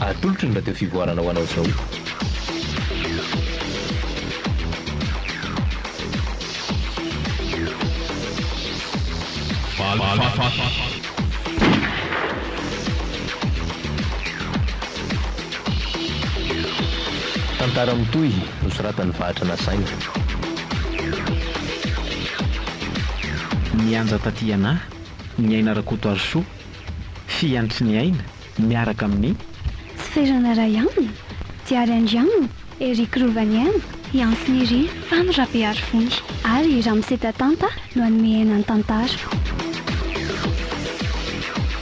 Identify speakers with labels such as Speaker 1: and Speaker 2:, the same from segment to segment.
Speaker 1: Atolotry ny Radio Fivoarana ho anao izao.
Speaker 2: Valifaty.
Speaker 1: Tantara mitohy nosoratan'i Vahatra Nasaina.
Speaker 3: Mianja Tatiana, Niaina Rakotoarisoa, Fiantry ny aina, miaraka amin'ny.
Speaker 4: Tsiferana Rayan, Diary Andriamina, Eric Rovaniaina, Hiantso Nirina, Fano Rabearivony ary Ramose Tatanta no hanome aina ny tantara.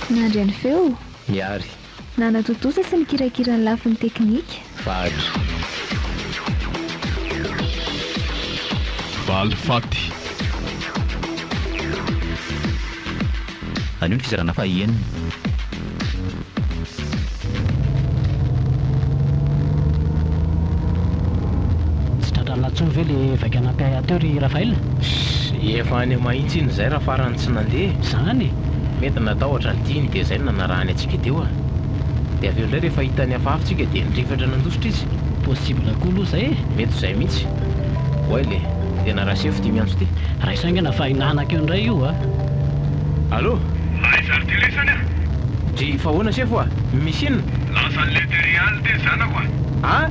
Speaker 5: Nandre ny feo.
Speaker 1: Miary.
Speaker 5: Nanatontosa sy nikirakira ny lafiny teknika.
Speaker 1: Vahatra.
Speaker 2: Valifaty.
Speaker 6: Anio ny fizarana fahaenina.
Speaker 7: Tsy tratran'lah tsony ve le vaika nampy ahy teo ry Raphaël?
Speaker 8: Ssy, efa any mahitsy iny izay raha farany tsy nandeha e!
Speaker 7: Zany e!
Speaker 8: Mety natahotra ny tiany dia izay no nanarahany antsika teo a! Dia avy eo indray rehefa hitany hafahafa tsika dia nirifatra nandositra izy.
Speaker 7: Possible koa aloha izay e!
Speaker 8: Mety ho izay mihitsy. Oay le, tena rasefo ity miantso ity.
Speaker 7: Raiso haingana fa hinanaka eo indray io a!
Speaker 8: Allô?
Speaker 9: Aiza ry ty lesany a?
Speaker 8: Dry fa ahoana sefo a? Misy inona?
Speaker 9: Lasan'i le tery alina ty zanako a!
Speaker 8: A?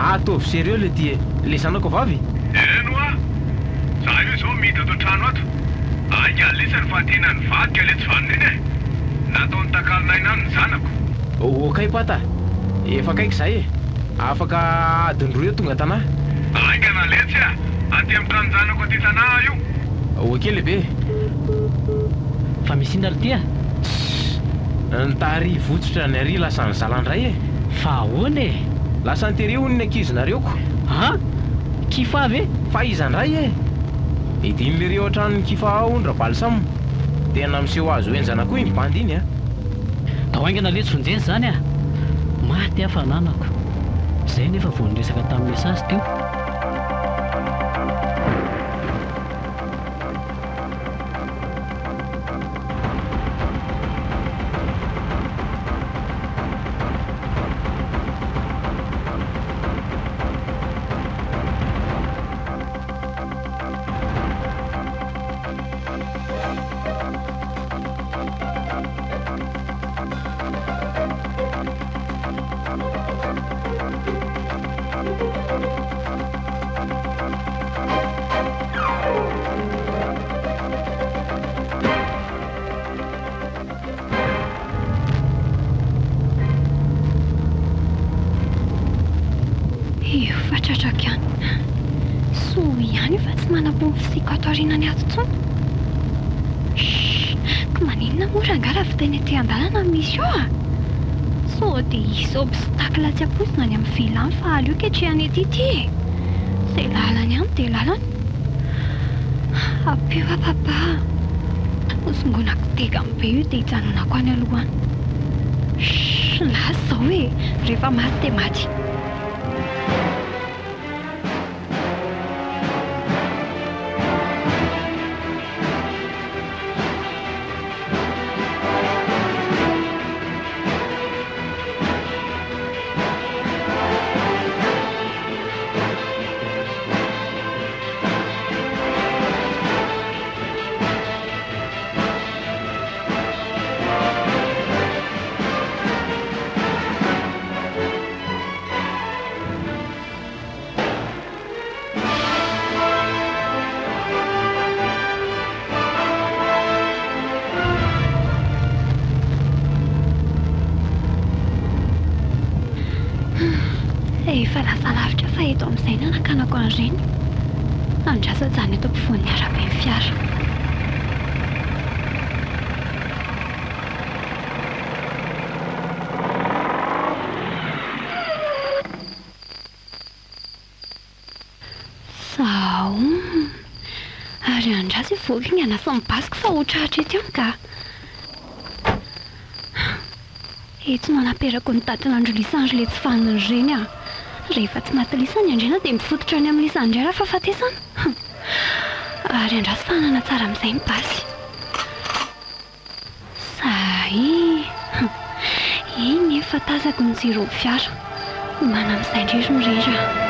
Speaker 8: Ataovy sérieux le ty e! Le zanako vavy?
Speaker 9: Eny hoa! Za io zao mihidy ato an-trano ato. Ainga lesany fa tena nivadika le tsy vanona iny e! Nataony takalon'aina any ny zanako.
Speaker 8: Okay pata, efa akaiky zay e! Afaka adiny roa eo tonga Tanà.
Speaker 9: Haingana letsy a! Aty amin'ny tranon-janako aty Tanà aho io.
Speaker 8: Ok lehibe.
Speaker 7: Fa misy inona ry ty a?
Speaker 8: Tssy! Ny tary votsotra ny ary lasan'ny zala ndray e!
Speaker 7: Fa ahoana e?
Speaker 8: Lasany tery hono ny ankizinareo ko!
Speaker 7: An! Kifa ve?
Speaker 8: Fa iza ndray e? Idiny lery ao an-tranon'i Kifa ao hono Rabalsam. Tena miseho azy ho henjana koa iny bandy iny a!
Speaker 7: Tao haingana letsy vonjena izany a! Maty aho fananako. Izay nefa vao niresaka tamin'ny message teo.
Speaker 4: Io fa tratrako ihany. Soa ihany io fa tsy manam-po ny fisiako ato aorianany ato intsony. Shh! Ko maninona moa rangahy raha vitaina ety an-dalana ny misy eo a? Sao dia hisy obstacle tsy ampoizina any amin'ny villa any fa aleo ketrehana ety ity e! Izay lalany any dia lalany. Ampio aho papa a! Hosongonako degany be io dia hijanonako any aloha any. Shh! Lasa izao e! Rehefa maty dia maty. Efa lasa lavitra fa eto amin'izay nanakanako an'ireny. Andraso ajanona eto ampovoan'ny arabe ny fiara. Zao. Ary andraso hivoaka iny hanasa ny basiko fa ho tratra eto ihany ka. Eto no anaperako ny datin'andro lisanry le tsy vanona ireny ah. Rehefa tsy maty lisany andriana dia mifototra any amin'ny lisany indray rafahafatesana. Ary andraso fa hanana tsara amin'izay ny basy. Sahy. Eny efa. tazako ny jiron'ny fiara. Homana amin'izay indray ry Mirindra a!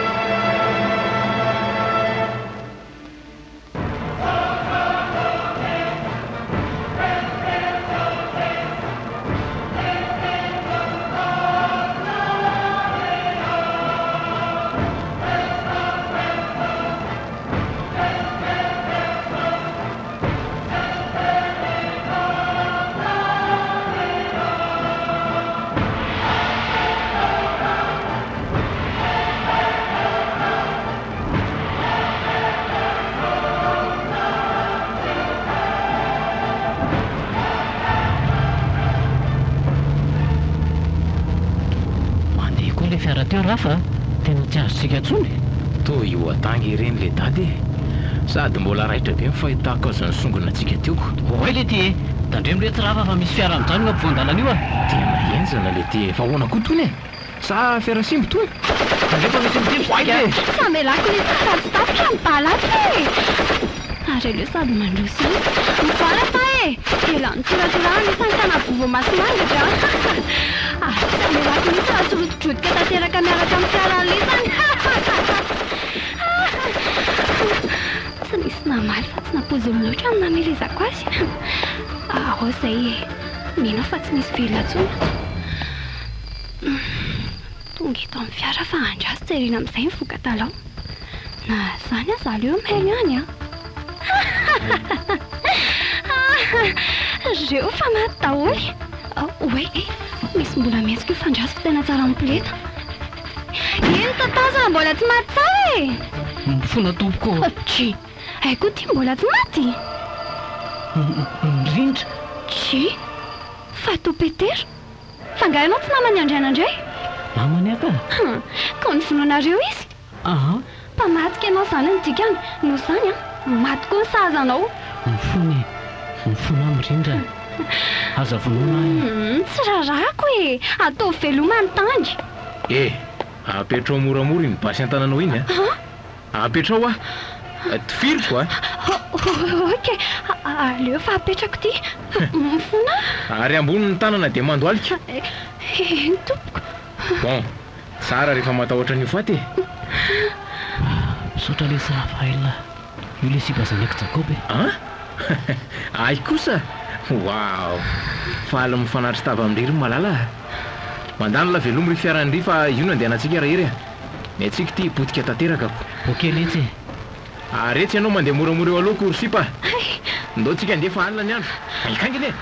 Speaker 7: Mandeha koa ilay fiara teo Rafa a! Tena tsy azontsika intsony.
Speaker 8: Toa io atangy ireny le dada e! Sady mbola raitra be ny fahitako azy nisongona antsika teo ko.
Speaker 7: Oay le ty e! Tandremo letsy Rafa fa misy fiara mijanona eo ampovoan-dalana io a!
Speaker 8: Tena henjana le ty e! Fa ahoana koa tony e? Sa fiara simba tony?
Speaker 7: Tandremo fa misy mitifitra
Speaker 8: Oay
Speaker 7: tsika
Speaker 8: e!
Speaker 7: a!
Speaker 4: Tsy amelako ny raha tsy tapitra ny bala ato e! Ary aleo sady mandroso ihany. Mivoara fa e! Ela nitoratorahana isany ka navovo maso-mangatra a! Ary tsy amelako mihitsy raha tsy rotidrotika tanteraka miaraka amin'ny fiara alisany. Tsy nisy namaly fa tsy nampoiziny loatra ny namelezako azy. Ao izay e! Mino aho fa tsy misy velona intsony ato. Tonga eto amin'ny fiara fa andraso jerena amin'izay ny voka-dalao. Na izany aza aleo mihaino ihany an! Reo fa maty daholo! Oay! Misy mbola mihetsika io fa andraso fa tena tsara mipoleta. Eny Tataza mbola tsy maty tsara e!
Speaker 7: Mifona tompoko ô!
Speaker 4: Dry! Hay koa ity mbola tsy maty?
Speaker 7: Mirindra!
Speaker 4: Dry! Fa toa Petera! Fa angaha ianao tsy naman'i Andriana indray?
Speaker 7: Namany aho ka!
Speaker 4: Hum! Ka novonoinareo izy?
Speaker 7: Aa!
Speaker 4: Mpamadika ianao izany no dikany, noho izany an, maty koa ny sahaza anao.
Speaker 7: Mifona e! Mifona aho mirindra e! Aza vonoina aho e!
Speaker 4: Hum! Tsy rarahako e! Ataovy veloma ny tany!
Speaker 8: E! Apetrao moramora iny basy an-tananao iny a! Apetrao aho! Tifiriko a!
Speaker 4: Ok, aleo fa apetrako ity. Mifona aho.
Speaker 8: Ary ambony ny tanana dia mandohalika.
Speaker 4: Eny tompoko.
Speaker 8: Bon, tsara rehefa matahotra ny ho faty e!
Speaker 7: Misaotra lesy Raphaël a! Io le sipa zanak'i Jakoba e!
Speaker 8: An? Ahy kosa? Waouh! Faly mifanatri-tava amin-dry ry Malala a! Mandany la velomy ry fiaran-dry fa io no andehanantsika Rahery a! Ny antsika ity potika tanteraka ko!
Speaker 7: Ok letsy e!
Speaker 8: Ary etsy ianao mandeha moramora eo aloha ko ry sipa a! Ndao tsika andeha fa alina ny andro! Haingaingana e!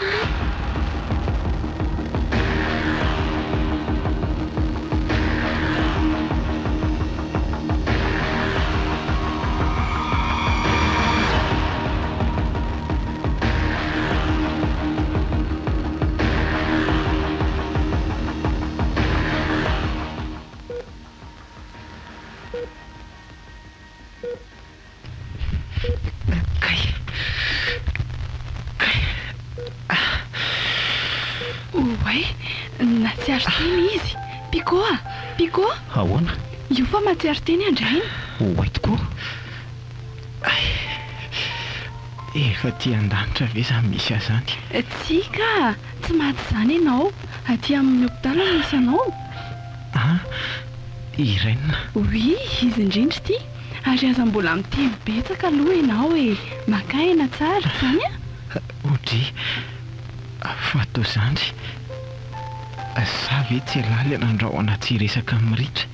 Speaker 6: Kay! Kay! Oay! Nahatsiaro tena izy! Piko a! Piko!
Speaker 3: Ahoana?
Speaker 6: Io fa mahatsiaro tena andrainy!
Speaker 3: Oay tokoa!
Speaker 2: Hay! Efa aty an-danitra ve izany misy ahy izany?
Speaker 6: Tsia ka! Tsy maty izany ianao! Aty amin'ny hopitaly no misy anao!
Speaker 2: An! Irène.
Speaker 6: Oui, izy indrindra ity. Ary aza mbola miteny betsaka aloha ianao e! Makà aina tsara, izany an?
Speaker 2: Audrey, fa toa zandry, za ve tsy elah le nandrahona tsy hiresaka amin'i Ritra?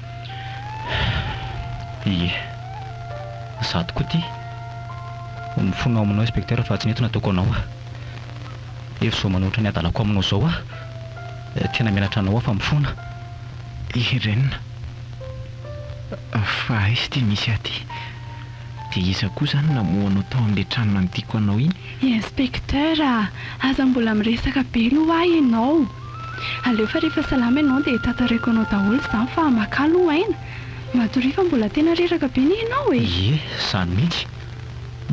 Speaker 3: Ie, za tokoa ity. Mifona ao aminao inspecteur fa tsy nety nataoko anao aho. Efa izao manohitra ny hadalako aminao izao aho. Tena menatra anao aho fa mifona.
Speaker 2: Irène, fa aiza ity misy ahy ity? Dia iza koa izany namoha anao tao amin'ilay trano nandidiako anao iny?
Speaker 6: Inspecteur a! Aza mbola miresaka be aloha ahy ianao. Aleo fa rehefa salama ianao dia tantaraiko anao daholo izany fa makà aloha aina. Matoria fa mbola tena reraka be anie ianao e!
Speaker 3: Ie, izany mihitsy.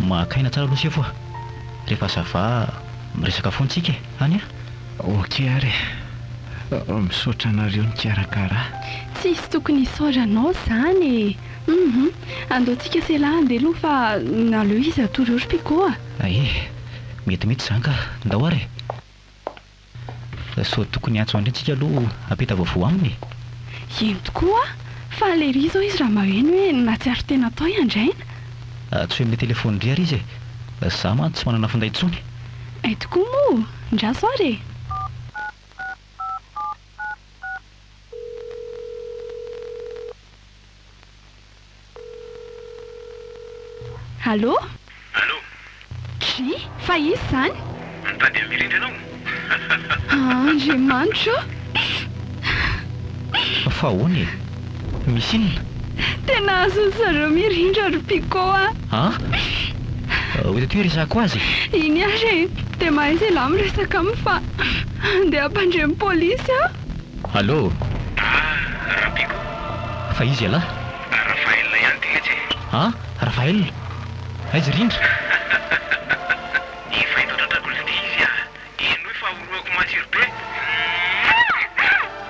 Speaker 3: Maka aina tsara aloha sefo a! Rehefa ça va, miresaka foana tsika e! Any a!
Speaker 2: Ok ary e! Misaotra anareo nikarakara ahy.
Speaker 6: Tsisy tokony hisaoranao izany e! Hum! Andao tsika sy elah handeha aloha fa aleo izy hatory eo ry Piko a!
Speaker 3: Ae! Mety mihitsy izany ka! Ndao ary e! Sao tokony hiantso an-dry tsika aloha hampita vaovao aminy e?
Speaker 6: Eny tokoa fa lery izao izy raha maheno hoe nahatsiaro tena tao i Andraina.
Speaker 3: Antsoy amin'ilay telefaonin-dry ary izy e! Za mantsy tsy manana finday intsony.
Speaker 6: Hay tokoa moa! Ndraso ary e! Allô?
Speaker 9: Allô?
Speaker 6: Dry, fa iza izany?
Speaker 9: Mitady an'i Mirindra ianao?
Speaker 6: Andriamanitra ô!
Speaker 3: Fa ahoana e? Misy inona?
Speaker 6: Tena azon'ny zareo mirindra ry Pico a!
Speaker 3: An? Ho eto aty hoe resahako azy e!
Speaker 6: Iny ary e! Dia mahaiza ialahy miresaka aminy fa handeha hampandre ny polisy aho!
Speaker 3: Allô?
Speaker 9: Ah, Rapico.
Speaker 3: Fa iza ialahy?
Speaker 9: Raphaël ihany ity letsy e!
Speaker 3: An? Raphaël? Aiza Rindra?
Speaker 9: Efa eto an-tratrako lty izy ah! Henoy fa orohako matsiro be!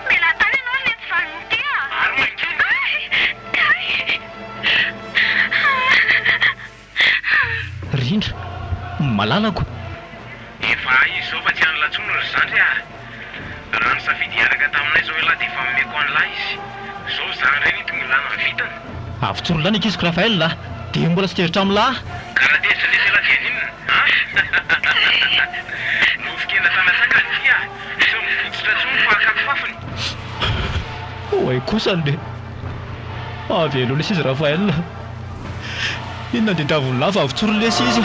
Speaker 4: Mialà tany ianao ry letsy valiny ity ah!
Speaker 9: Ary mangina!
Speaker 4: Kay!
Speaker 3: Rindra, malalako!
Speaker 9: Efa hay izy izao fa tsy an'lah tsony ry zandry ah! Raha nisafidy hiaraka taminay izao ialahy dia efa nomeko an'lah izy. Izao zany indray ny tongilana ny vintana.
Speaker 3: Avotsoro lah ny ankiziko Raphaël ah! Dia mbola tsy tezitra amin'lah!
Speaker 9: Ka raha tezitra lesy ialahy dia haninona an? Nofon-kena tana-tsakany ity ah! Sao mivotsitra tsony fa akako fafiny!
Speaker 3: Oay kosa le! Avelao lesy izy Raphaël ah! Inona dia tavony lava avotsoro lesy izy a!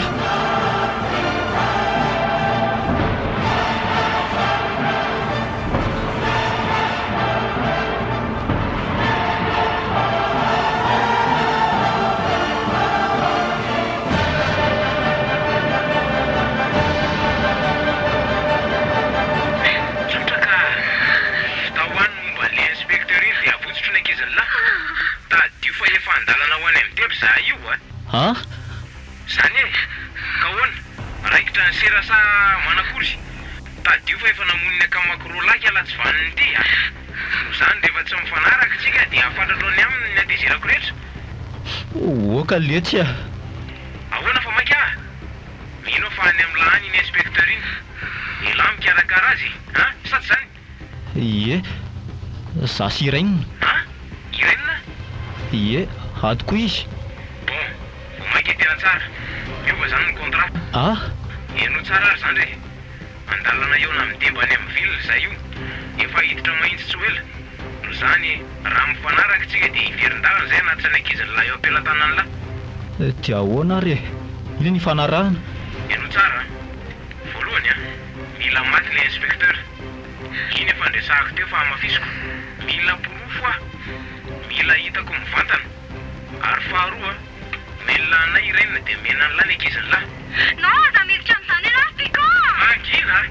Speaker 9: Tsotra ka! Vitao any ny momba an'ilay inspecteur iny dia avotsotro ny ankizin'ny lahy. Tadidio fa efa andalana ho any amin'ny deba izahay io a!
Speaker 3: An?
Speaker 9: Zany e! Ka ahoana? Raikitra ny sera sa manakory? Tadidio fa efa namono ny akamako roa lahy kala tsy vanona ity a! Noho izany rehefa tsy mifanaraka isika dia afatratra ny aminy ny hatezerako rehetra.
Speaker 3: Oka letsy a!
Speaker 9: Ahoana fa maika a! Mino aho fa any amin'ny lahy any iny inspecteur iny. Elah mikarakara azy e! An! Sa tsy izany?
Speaker 3: Ie, za sy Irène.
Speaker 9: An! Irène?
Speaker 3: Ie, ato koa izy.
Speaker 9: Bon, vao mainka tena tsara. Miova izany ny contrat.
Speaker 3: Ah!
Speaker 9: Henoy tsara ary zandry e! Andalana hihaona amin'ny demba any amin'ny ville izay io. Efa hiditra mahitsy tsy ho ela. Noho izany, raha mifanaraka isika dia hiverin-dalana izay hanatitra ny ankizin'ny lahy eo am-pelatanan'ny lahy.
Speaker 3: Dia ahoana ary e? Inona ny ifanarahana?
Speaker 9: Henoy tsara an! Voalohany an! Mila maty ilay inspecteur. Iny efa niresahako teo fa hamafisiko. Mila porofo aho. Mila hitako mivantana. Ary faharoa, mail anay i Reine dia omena an'lah ny ankizin'lah.
Speaker 4: Non, aza miditra amin'izany ialahy ry Pico a!
Speaker 9: Mangina a!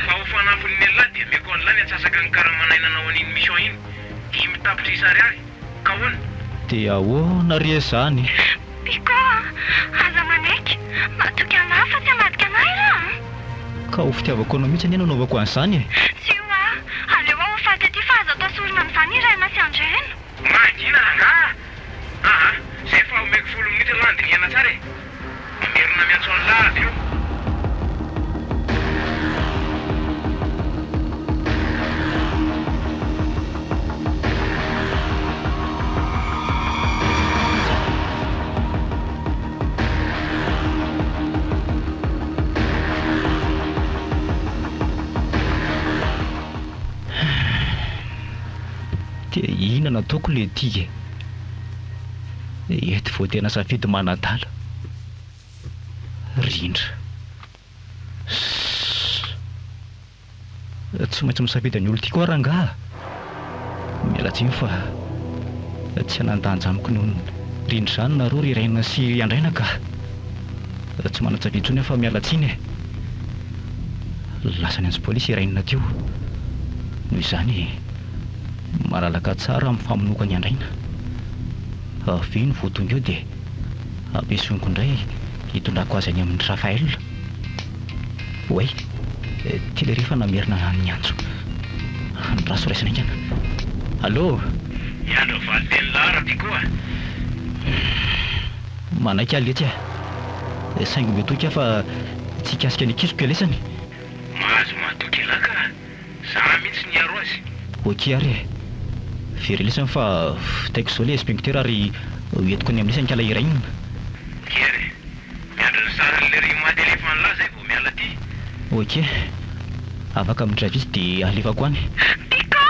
Speaker 9: Fa ho fanampin'ny an'lah dia omeko an'lah ny antsasaka ny karamanay nanao an'iny mission iny. 5 tapitrisa ariary. Ka ahoana?
Speaker 3: Dia ahoana re izany?
Speaker 4: Pico a! Aza manaiky! Matoky anah fa tsy hamadika anah ialahy an!
Speaker 3: Ka ho fitiavako anao mihitsy anie no anaovako an'izany e!
Speaker 4: Tsia hoa! Aleo aho ho faty aty fa aza atao sorona amin'izany i Raina sy Andrena!
Speaker 9: Mangina rangaha a! Aa! Zay fa omeko folo minitra ialahy handinihana tsara e! Mamerina miantso an'lah avy eo.
Speaker 3: Dia inona no ataoko le ty e? Eto vao tena safidy manadala. Rindra. Sss. Tsy maintsy misafidy ny olon-tiako aho rangaha a! Miala tsiny fa tsy hanan-danja amiko ny rindra izany nareo ry Raina sy ry Andraina ka! Tsy manan-tsafidy intsony aho fa miala tsiny e! Lasa niantso polisy i Raina teo. Noho izany, malalaka tsara amin'ny famonoako an'i Andraina. Avy eo ny vao tonga eo dia ampiasoiniko indray hitondrako azy any amin'i Raphaël. Oay, ty lery efa namerina ny antso. Andraso raisina haingana. Allô?
Speaker 9: Miandry ny valin-tenin'lah Rapico a!
Speaker 3: Manaiky aho letsy a! Saingy mitoky aho fa tsy hikasika ny ankiziko ialesany.
Speaker 9: Mahazo matoky elah ka! mihitsy ny hiaro azy.
Speaker 3: Ok ary e. Very lesany fa vitaiko izao ilay inspecteur ary hoentiko any amin'isany kala Irène.
Speaker 9: Ok ary e. Miandry ny sarin'ilay ry maty alefan'lah zay vao miala aty.
Speaker 3: Ok. Afaka mi-drive izy dia alefako any.
Speaker 4: Piko!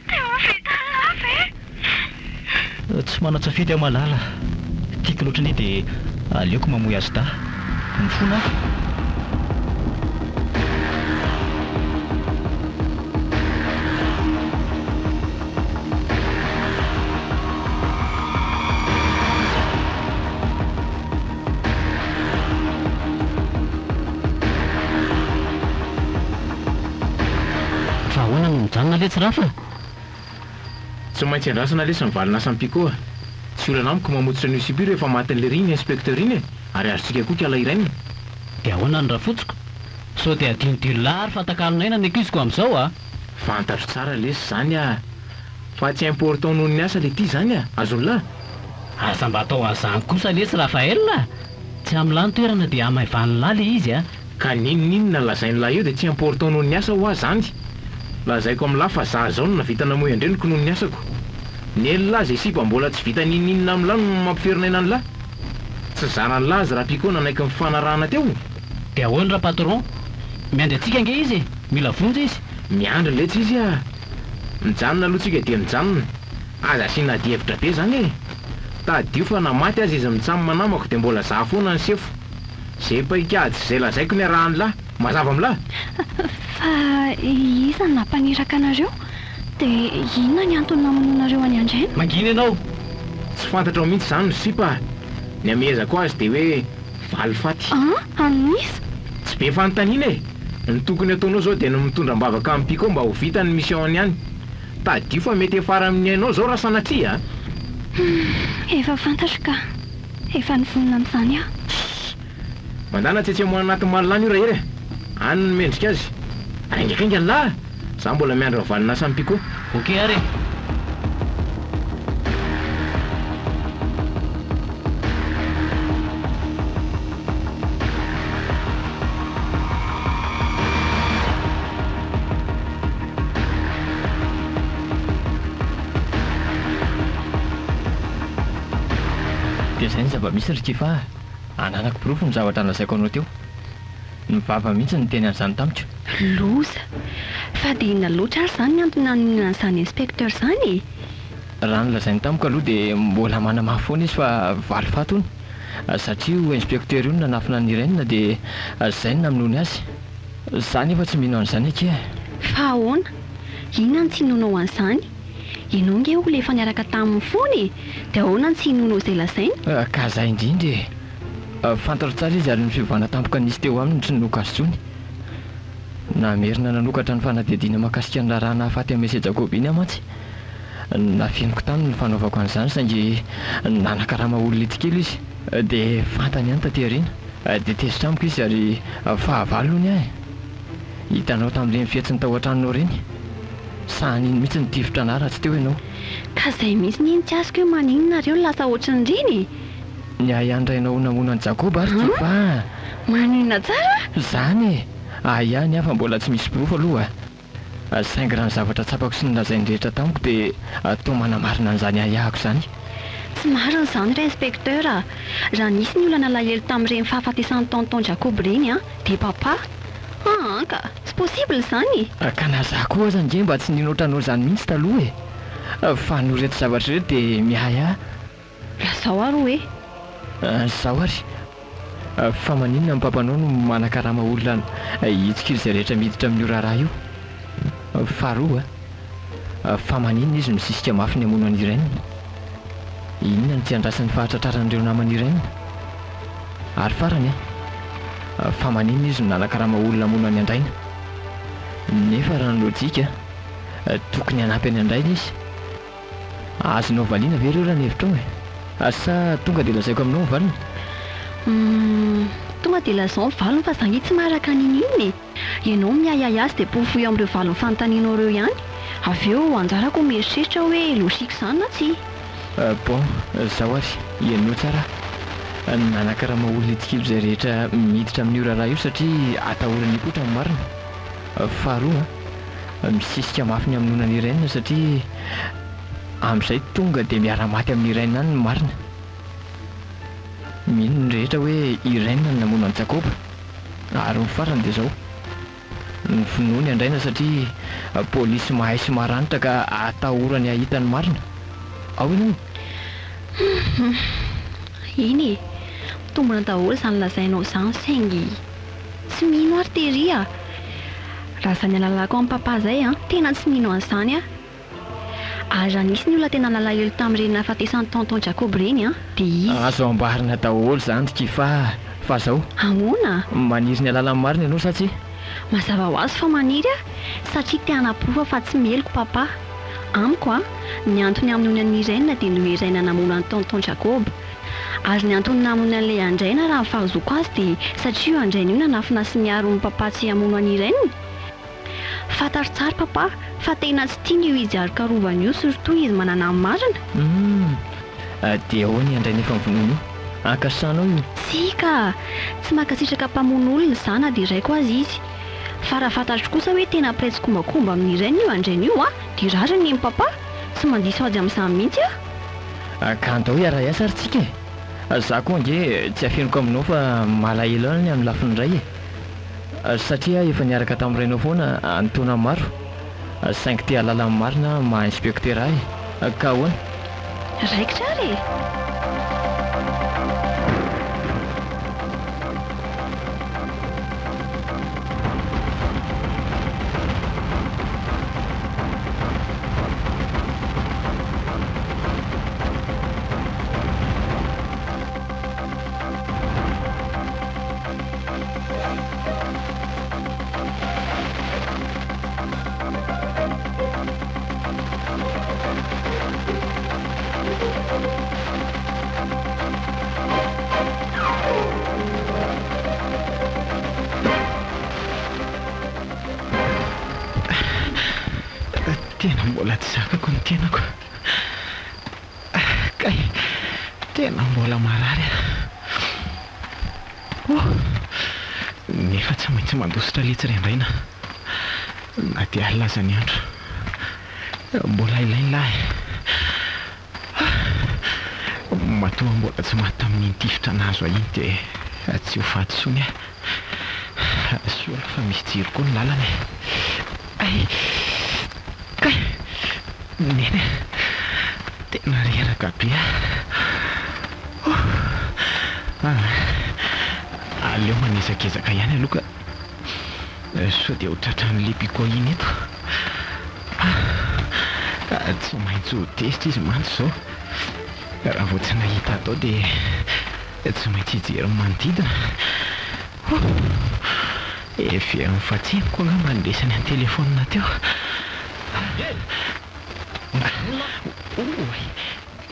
Speaker 4: Dia ho vitan'lah ve?
Speaker 3: Tsy manan-tsafidy aho Malala. Tiako loatra anie dia aleoko mamoy azy dahy. Mifona aho.
Speaker 7: Fa ahoana no mijanona letsy Rafa?
Speaker 8: Tsy maintsy andrasana lesy ny valin'asan'i Pico a! Tsy olana amiko mamototra an'io sipa io rehefa matin'lery iny inspecteur iny e! Ary azontsika koa kala Irène.
Speaker 7: Dia ahoana ny rafotsiko? Sao dia adinodino lahy ary fa takalon'aina ny ankiziko amin'izao a!
Speaker 8: Fantatro tsara lesy zany a! Fa tsy important noho ny asa le ty zany a! Azon'lah?
Speaker 7: Aza mba atao an'izany kosa lesy Raphaël a! Tsy amin'lah ny toerana dia hamaivanin'lah le izy a!
Speaker 8: Ka n'inon'inona lazain'lah eo dia tsy important noho ny asa hoa zany! Lazaiko amin'lah fa za zao no navita namoy an-dreniko noho ny asako. Nen'lah zay sipa mbola tsy vita n'inon'inona amin'lah no mampiferinaina an'lah. Tsy zaran'lah azy Rapiko nanaiky ny fifanarahana teo.
Speaker 7: Dia ahoana ra patron? Miandry antsika ange izy e! Mila vonjy izy!
Speaker 8: Miandry letsy izy a! Mijanona aloha tsika dia mijanona. Aza asiana adihevitra be zany e! Tadidio fa na maty aza izy mitsam namako dia mbola za foana ny sefo. Ze paikady sy zay lazaiko ny arahan'lah. Mazava amin'lah?
Speaker 4: Fa iza no nampaniraka anareo? Dia inona ny antony namonoanareo an'i Andriana?
Speaker 7: Mangina ianao!
Speaker 8: Tsy fantatrao mihitsy izany ry sipa a! Ny amehezako azy dia hoe valifaty.
Speaker 4: An? Amin'iza?
Speaker 8: Tsy be fanontaniana e! Ny tokony ataonao izao dia ny mitondra am-bavaka amin'i Pico mba ho vita ny mission-ny any. Tadidio fa mety hiafara amin'ny ainao izao raha sanatria a!
Speaker 4: Humm, efa fantatro ka. Efa nivonona amin'izany aho.
Speaker 8: Tssy! Mandana tsetsemo any anaty malina any io Rahery a! Any no mendrika azy. Aingakaingana lah! Za mbola miandry ny valin'asan'i Pico.
Speaker 7: Ok ary e!
Speaker 1: Dia izay ny zava-misy ry Kefa a! Ananako porofo ny zavatra nolazaiko anao teo. Ny vava mihitsy no niteny an'izany tamiko.
Speaker 4: Loza! Fa dia inona loatra ary izany ny antony naninona an'izany inspecteur izany e?
Speaker 1: Raha ny lazainy tamiko aloha dia mbola manamafy foana izy fa valifaty hono. Satria io inspecteur io no nanafina an'i Irène dia izay no namonoany azy. Za nefa tsy mino an'izany akia e!
Speaker 4: Fa ahoana? Inona no tsy inoanao an'izany? Ianao ange olona efa niaraka taminy foana e! Dia ahoana no tsy inoanao izay lazainy?
Speaker 1: Ka zay indrindra e! Fantatro tsara izy ary ny fiovana tampoka nisy teo aminy tsy ninoako azy intsony. Namerina nanokatra ny fanadihadiana mahakasika ny raharaha nahafaty an'i Monsieur Jacob iny aho mantsy. Nafeniko taminy ny fanaovako an'izany saingy nanakarama olona hitsikilo izy. Dia fantany ihany taty aoriana. Dia tezitra amiko izy ary fahavalo hono ahy. Hitanao tamin'ireny fihetsiny tao an-tranonao ireny. Sahan'iny mihitsy nitifitra anà raha tsy teo ianao.
Speaker 4: Ka izay mihitsy anie no tsy azoko hoe maninona nareo no lasa ohatran'ireny e!
Speaker 1: Ny ahy ihany rainao namono an'i Jakoba ary
Speaker 4: An?
Speaker 1: Kefa a!
Speaker 4: Maninona tsara?
Speaker 1: Izany e! Ahy ihany aho fa mbola tsy misy porofo aloha. Saingy raha ny zavatra tsapako sy ny nolazain'ny rehetra tamiko dia toa manamarina an'izany ahiahiko izany.
Speaker 4: Tsy marina izany ry inspecteur a! Raha nisy ny olona nalahelo tamin'ireny fahafatesan'i tonton Jacob ireny an, dia papa! Aa ka! Tsy possible izany e!
Speaker 1: Ka na za koa aza ange mba tsy nino ohatranao izany mihitsy taloha e! Fa noho ireto zavatra ireto dia miahiahy.
Speaker 4: Lazao ary hoe.
Speaker 1: Zao ary, fa maninona ny papanao no manakarama olona hitsikilo izay rehetra miditra amin'io raharaha io? Faharoa, fa maninona izy misisika mafy ny hamono an'i Irène? Inona no tsy andrasany fahatratraran'ireo naman'i Irène? Ary farany, fa maninona izy no nanakarama olona hamono an'i Andraina? Nefa raha ny lojika, tokony hanampy an'i Andraina izy. Azonao valiana ve ireo raha ny hevitrao e? Sa tonga dia lazaiko aminao ny valiny?
Speaker 4: Humm, tonga dia lazao ny valiny fa za nge tsy maharaka n'inon'inona e! Ianao miahiahy azy dia porofoy amin'ireo valin'ny fanontanianao ireo ihany, avy eo anjarako ny mieritreritra hoe logique izany na tsia.
Speaker 1: Bon, zao ary, henoy tsara aho. Nanakarama olona hitsikilo izay rehetra miditra amin'io raharaha io satria atahorany hipoitra ny marina. Faharoa, misisika mafy ny hamonoana an'i Irène satria amin'izay tonga dia miara-maty amin'i Irène any ny marina. Mino ny rehetra hoe Irène no namono an'i Jakoba. Ary ny farany dia izao, novonoiny Andraina satria polisy mahay sy maranitra ka atahorany hahita ny marina. Ao ianao?
Speaker 4: Hum, eny e! Mitombina daholo izany lazainao izany saingy tsy mino aho ry Terry a! Raha izany alalako an'i Papa izay an, tena tsy mino an'izany aho. Ary raha nisy ny olona tena nalahelo tamin'ireny nahafatesan'i Tonton Jacob ireny an, dia izy.
Speaker 1: Azo ambarina daholo izany ry Kifa fa zao.
Speaker 4: Ahoana?
Speaker 1: Maniry ny halala ny marina ianao sa tsia?
Speaker 4: Mazava ho azy fa maniry aho satria te hanaporofo fa tsy meloka Papa. Amiko an, ny antony hamonoany an'i Irène dia noho Irène namono an'i Tonton Jacob. Ary ny antony namonoany an'ilay Andraina raha ny fahazoako azy dia satria io Andraina io nanafina sy niaro ny Papa tsy hamono an'i Irène. Fantatro tsara papa fa tena tsy tiany io izy arokarovana io surtout izy manana ny marina.
Speaker 1: Humm dia ahoana i Andraina efa novonoina io? Ankasitrahanao io?
Speaker 4: Tsia ka! Tsy mankasitraka mpamono olona za na dia raiko aza izy. Fa raha fantatro kosa hoe tena mpiray tsikombakomba amin'i Irène io Andraina io an! Dia rariny ny an'i papa! Tsy mandiso azy amin'izany mihitsy aho.
Speaker 1: Ka andao hiara-hiasa ary tsika e! Za koa ange tsy afeniko aminao fa malahelo ahy ny amin'ny lafiny iray e! Satria efa niaraka tamin'ny rainao foana an-taona maro, saingy te hahalala ny marina maha inspecteur ahy, ka ahoana?
Speaker 4: Raikitra ary e!
Speaker 2: Tena mbola tsy zakako ny tenako. Kay, tena mbola marary aho. Oh! Nefa tsy maintsy mandositra letsy rendraina na dia alina aza ny andro. Mbola ilainy lahy. Ah! Matoa mbola tsy maty tamin'iny tifitra nahazo ahy iny dia tsy ho faty intsony aho. Soa aloha fa misy jiro koa ny lalana e. Ay! Kay! Neny a! Tena reraka be aho. Oh! Ah! Aleo manezakezaka ihany aloha ka. Sao dia ho tratran'ilay Piko iny eto. Ah! Tsy maintsy ho tezitra izy mantsy izao. Raha vao tsy nahita ahy tao dia tsy maintsy hijery ny manodidina. Oh! Heveriny fa tsy henoko angamba ny resany an-telefaonina teo. Oay!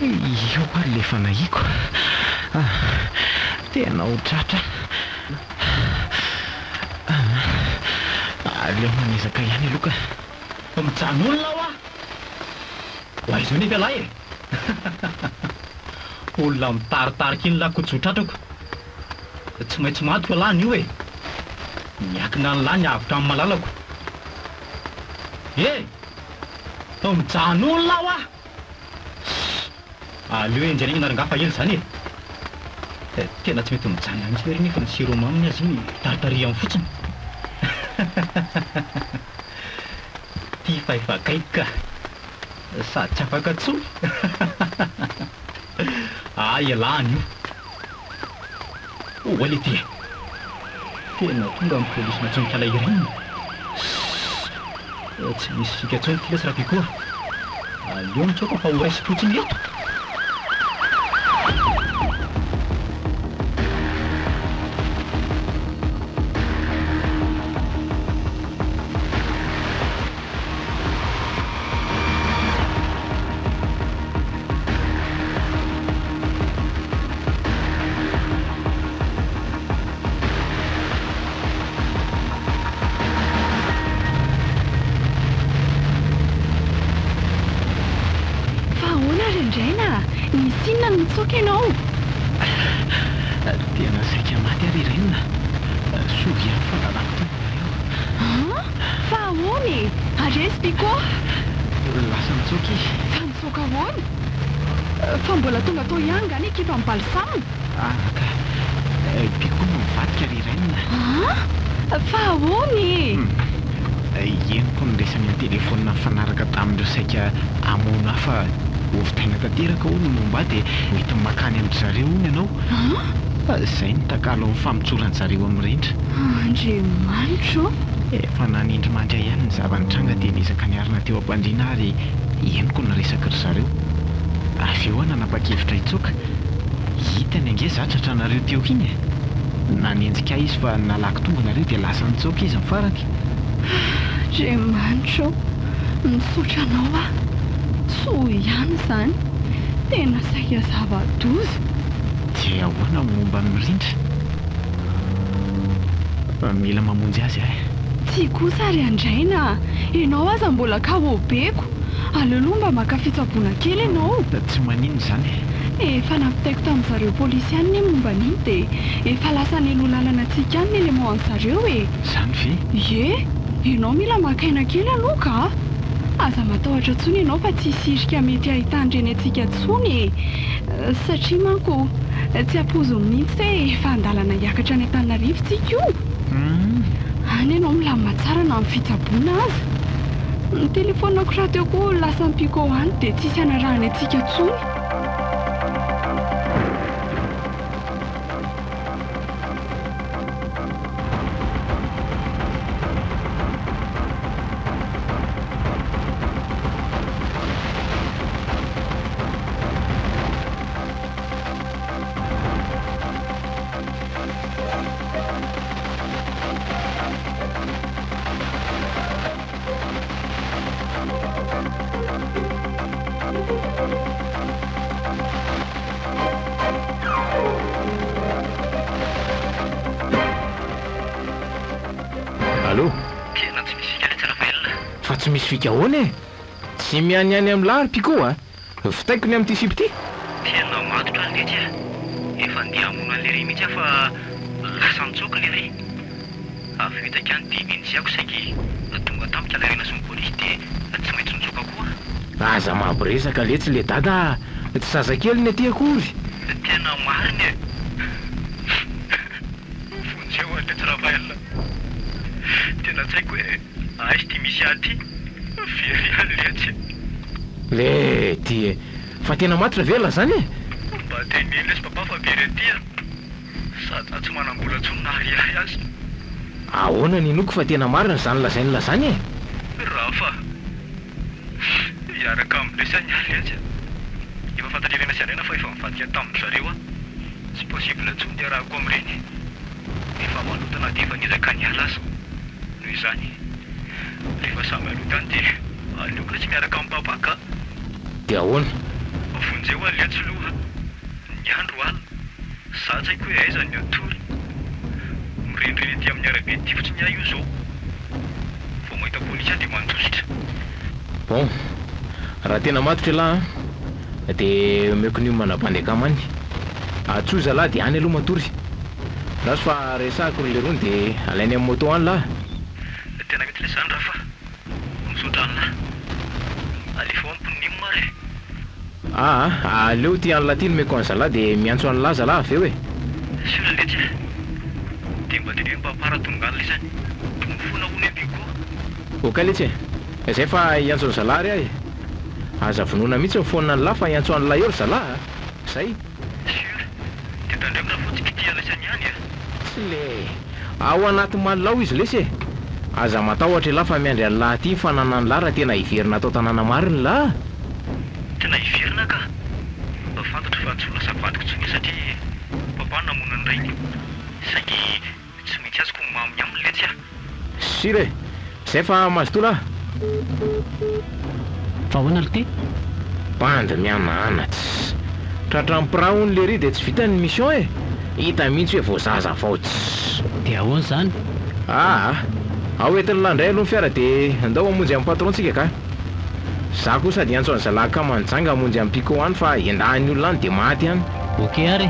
Speaker 2: Io ary ilay fanahiako. Tena ho tratra aho. Aleo manezaka ihany aloha ka.
Speaker 3: Mijanona hoa! Ho aiza eo nefa ialahy e? Olona mitaritarika iny lahy ko tsy ho tratrako. Tsy maintsy matiko ialahy anio e! Miankina an'lah ny avotra amin'ny malalako. E! Mijanona hoa! Ssss! Aleo enjehina aingana rangahy fa ela izany e! Tena tsy mety mijanona mihitsy lery nefa ny siroamaminy aza iny taritarihany fotsiny. Ty fa efa gaigy ka! Sady tsy afaka intsony! Ah ialahy anio! Oa le ty e! Tena tonga ny polisy natsonikala Irène! Sss! Tsy misy fika intsony ty lesy Rapiko a! Aleo mitsoaka fa ho raisi-potsiny eto!
Speaker 6: Fa ahoana ry Ndraina a? Nisy inona no nitsoaka ianao?
Speaker 2: Tena saika maty aho ry Irène. Soa ihany fa nalako teo ianareo.
Speaker 6: An? ahoana e? Ary aiza Piko?
Speaker 2: Lasa nitsoaka izy.
Speaker 6: Fa nitsoaka ahoana? Fa mbola tonga tao ihany nga ny ekipan'i Balsam?
Speaker 2: Ah ka. Piko no nivadika ry Reine.
Speaker 6: An? Fa ahoana e?
Speaker 2: Henoko ny resany an-telefaonina nifanaraka tamin'ireo saika hamono ahy fa hovitaina tanteraka hono ny momba ahy dia hoentiny mankany amin-dry zareo hono ianao.
Speaker 6: An?
Speaker 2: Izay no takalo amin'ny famotsoran-dry zareo amin'i Rindra.
Speaker 6: Andriamanitra ô!
Speaker 2: Efa nanindry mandry ahy ihany ny zava-nitranga dia niezaka niarina teo am-pandriana aho ary henoko ny resaky ry zareo. Avy eo aho nanapa-kevitra hitsoaka. Hitany ange za tratranareo teo iny e! Nanenjika ahy izy fa nalaky tonga nareo dia lasa nitsoaka izy ny farany.
Speaker 6: Andriamanitra ô! Misaotra anao aho. Soa ihany izany. Tena saika zava-doza.
Speaker 2: Dia ahoana ny momba an'i Mirindra? Mila mamonjy azy aho e.
Speaker 6: Ty kosa ry Andraina a! Ianao aza mbola kaobeko. Aleo aloha mba maka fitsaboana kely ianao.
Speaker 2: Tsy maninona izany e.
Speaker 6: Efa nampitaiko tamin'zareo polisy any ny momba an'iny dia efa lasa nialoha lalana antsika any ny élément an'zareo e.
Speaker 2: Izany ve?
Speaker 6: Ie! Ianao mila maka aina kely aloha ka! Aza matahotra intsony ianao fa tsy hisy hirika mety hahitan'ireny antsika intsony e! Satria manko tsy ampoiziny mihitsy hoe efa an-dalana hiakatra any Antananarivo tsika io. Any ianao milamina tsara na amin'ny fitsaboana aza. Ny telefaoniko rahateo koa lasan'i Pico any dia tsisy hanarahany antsika intsony.
Speaker 8: Allô?
Speaker 3: Tena tsy misy fika letsy Raphaël.
Speaker 8: Fa tsy misy fika ahoana e? Tsy mianiany amin'lah ry Pico a! Vitaiko ny amin'ity sipa ity.
Speaker 3: Tena matotra any letsy a! Efa ndeha hamono an'i Lery mihitsy aho fa lasa nitsoaka Lery. Avy eo hitako ihany dia nenjehako saingy tonga tampoka ilay Rena sy ny polisy dia tsy maintsy nitsoaka koa aho.
Speaker 8: Aza mampiresaka letsy le dada a! Tsy zazakely ny aty akory.
Speaker 3: Tena marina e! Vonjeo aho letsy Raphaël. Tena tsy haiko hoe aiza ity misy ahy ity. Very ihany letsy e.
Speaker 8: Lety e! Fa tena matotra ve lah zany e?
Speaker 3: Mba teneno lesy papa fa very aty a! Sady za tsy manam-bola intsony na ariary aza.
Speaker 8: Ahoana ny inoako fa tena marina izany lazain'lah zany e?
Speaker 3: Rafa, hiaraka amin'i lesy aho ny letsy a! Efa fantatr'i Irena sy Andriana fa efa nivadika tamin-dry zareo aho. Tsy possible intsony ny hiarahako amin'ireny. Efa maloto na dia efa niezaka niala aza. Noho izany, rehefa samy haloto ihany dia aleoko lesy miaraka amin'i papa ka!
Speaker 8: Dia ahoana?
Speaker 3: Vonjeo aho letsy loha. Ny andro alina. Za tsy haiko hoe aiza ny hatory. Mirenireny ety amin'ny arabe ety fotsiny aho io izao. Vao mahita polisy aho dia mandositra.
Speaker 8: Bon, raha tena matotra elah an, dia omeko ny omana bandy akama any. Antsoy zalahy dia any aloha matory. Andraso fa resahako ry lerony dia alainy amin'ny moto any lah.
Speaker 3: Tena mety lesy zany Rafa. Misaotra anlah. Alefa ao amiko ny nim ary e.
Speaker 8: Aa, aleo ity anlah ity nomeko an'zalahy dia miantso anlah zalahy avy eo e.
Speaker 3: Sûr letsy a. Dia mba teneno papa raha tonga any lesy any. Mifona hono e Bigo.
Speaker 8: Ok letsy e. Zay fa hiantso an'zalahy ary aho e. Aza vonoina mihitsy ny phone anlah fa hiantso anlah eo ry zalahy a. Zay.
Speaker 3: Sûr. Dia tandremo raha vao tsy kitihana isany ihany e.
Speaker 8: Tsy le. Ao anaty malina ao izy lesy e! Aza matahotra elah fa miandry an'lah aty ny fananan'lah raha tena hiverina ato an-tanàna marina lah a!
Speaker 3: Tena hiverina ka! Mba fantatro fa tsy ho lasa vadiko intsony izy satria papa namono ny rainy. Saingy Tsy maintsy azoko ny maminy aminy letsy ah.
Speaker 8: Sûr e! Zay fa mazotoa lah!
Speaker 7: Fa ahoana lty?
Speaker 8: Bandy mihanahana tss. Tratran'ny pra hono lery dia tsy vitany ny mission e! Hita mihitsy hoe vao zaza vao tss.
Speaker 7: Dia ahoana izany?
Speaker 8: Aa! Ao entin'lah indray aloha ny fiara dia andao hamonjy an'i patron tsika ka! Za koa sady hiantso an'zalahy akama nijanga hamonjy an'i Pico any fa endahan'ny olona any dia maty any.
Speaker 7: Ok ary e!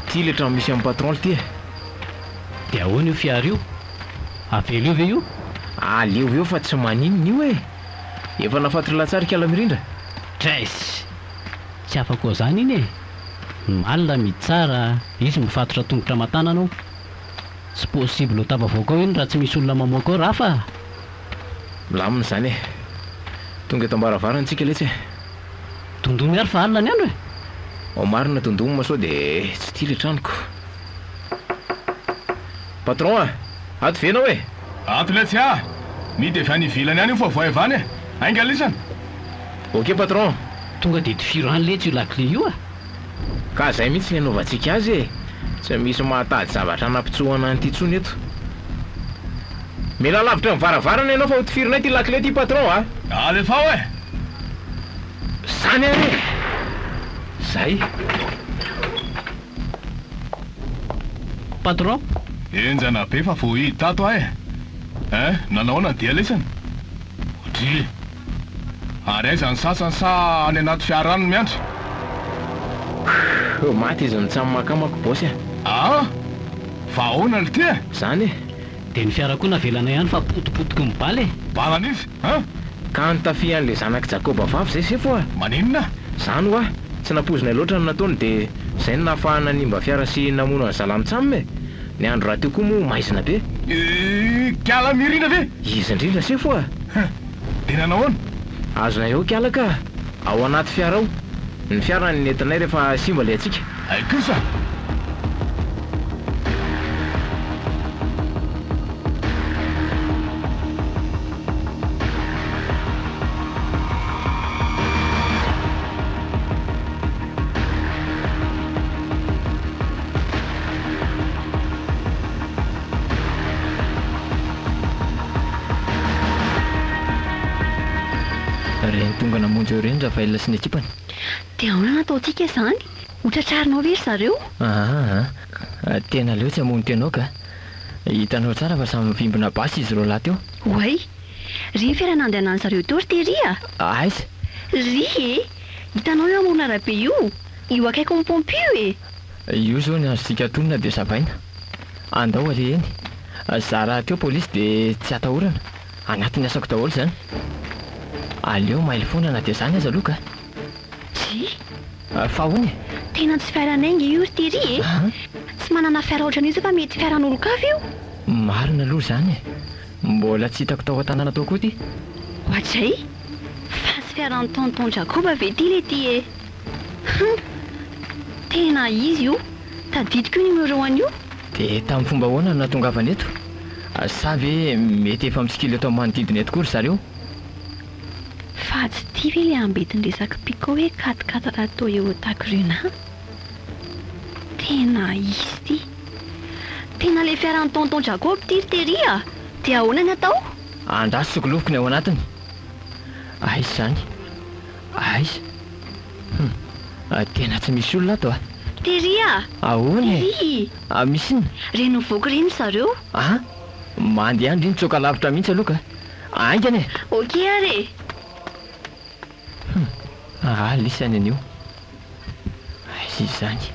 Speaker 8: Ty le trano misy an'i patron lty e.
Speaker 7: Dia ahoana io fiara io? Avela eo ve io?
Speaker 8: Aleo eo fa tsy maninona io e! Efa nafatotry lahatsary ikala mirindra.
Speaker 7: Treiss! Tsy afaka ozany iny e! Ny mal mitsara, izy mifatotra tongotra aman-tanana ao. Tsy possible ho tafavoaka ao iny raha tsy misy olona mamoaka ao Rafa a!
Speaker 8: Milamina izany e! Tonga eto am-baravarana tsika letsy e!
Speaker 7: Dondomy ary fa alina ny andro e!
Speaker 8: Ao marina dondomina sao dia tsy tia le tranoko. Patron a! Ato ve ianao e?
Speaker 10: Ato letsy a! Midy avy any ivelany any io fa voay avy any e! Ainga lisany!
Speaker 8: Ok patron!
Speaker 7: Tonga dia tifiro any letsy io lakile io a!
Speaker 8: Ka zay mihitsy ny anaovantsika azy e! Tsy misy mahatady zavatra hanapitsohana an'ity intsony eto. Mialà lavitra ny varavarana ianao fa ho tifirinay ity lakile ity patron a!
Speaker 10: Alefao e!
Speaker 8: Zany ary e! Zay.
Speaker 7: Patron?
Speaker 10: Henjana be fa voahidy tato aho e! Hein, nanao ahoana ny dia lesany? Dry. Ary aiza ny sasany sa any anaty fiara any no miandry?
Speaker 8: Huuh, maty izy mitsam makamako boss a!
Speaker 10: Ah! Fa ahoana lty e?
Speaker 8: Zany e!
Speaker 7: Dia ny fiara koa navelanay any fa potipotiky ny bala e!
Speaker 10: Balan'iza? Hein?
Speaker 8: Ka nitafihan'le zanak'i Jakoba vavy zay sefo a!
Speaker 10: Maninona?
Speaker 8: Zany hoa! Tsy nampoizinay loatra ny nataony dia zay no nahafahana nanimba fiara sy namono an'i zalahy mitsam e! Ny andro rahateo koa moa maizina be.
Speaker 10: Kiala Mirindra ve?
Speaker 8: Izy indrindra sefo a!
Speaker 10: Hein! Dia nanao ahoana?
Speaker 8: Azonay ao kiala ka! Ao anaty fiara ao. Ny fiara no nentinay rehefa simba ilay antsika.
Speaker 10: Hay kosa!
Speaker 1: Ireny tonga namonjy eo ireny Rafael sy ny ekipany.
Speaker 4: Dia ahoana no ataontsika izany? Ho tratrarinao ve ry zareo?
Speaker 1: Aa, tena aleo tsy hamono tena ao ka. Hitanao tsara fa samy mivimbina basy izy roalahy teo.
Speaker 4: Oay! Ry ny fiara nandehanan'ny zareo teo ry Terry a!
Speaker 1: Aiza?
Speaker 4: Ry e! Hitanao io amoron'arabe io? Io akaikin'ny paompy io e!
Speaker 1: Io izao ny azontsika atonina dia savaina. Andao aleha eny. Za rahateo polisy dia tsy atahorana. Anatin'ny asako daholo izany. Aleo mailo foana na dia izany aza aloha ka.
Speaker 4: Dry!
Speaker 1: Fa ahoana e?
Speaker 4: Tena tsy fiaranay nge io ry Terry e! Tsy manana fiara ohatran'io zay fa mety fiaran'olon-kafa io.
Speaker 1: Marina aloha izany e! Mbola tsy hitako tao an-tanàna tao koa ity.
Speaker 4: Oadray! Fa tsy fiaran'i tonton Jakoba ve ity le ty e? Hum! Tena izy io! Tadidiko io numéro an'io.
Speaker 1: Dia tamin'ny fomba ahoana no nahatongavany eto? Sa ve mety efa mitsikilo eto amin'ny manodidina eto koa ry zareo?
Speaker 4: Fa tsy ity ve ilay ambetin-dresak'i Picot hoe quatre quatre Toyota Cruna? Tena izy ity! Tena ilay fiaran'i tonton Jacob ity ry Terry a! Dia ahoana ny atao?
Speaker 1: Andraso sokiloviko ny ao anatiny. Aiza izany? Aiza? Hum, tena tsy misy olona ato a!
Speaker 4: Tery a!
Speaker 1: Ahoana e?
Speaker 4: Tery!
Speaker 1: Misy inona?
Speaker 4: Ireny mivoaka ireny ry zareo.
Speaker 1: An! Mandeha any ry nitsoaka lavitra mihitsy aloha ka! Haingana e!
Speaker 4: Ok ary e!
Speaker 1: Hum, raha lisany anio. Aiza izany?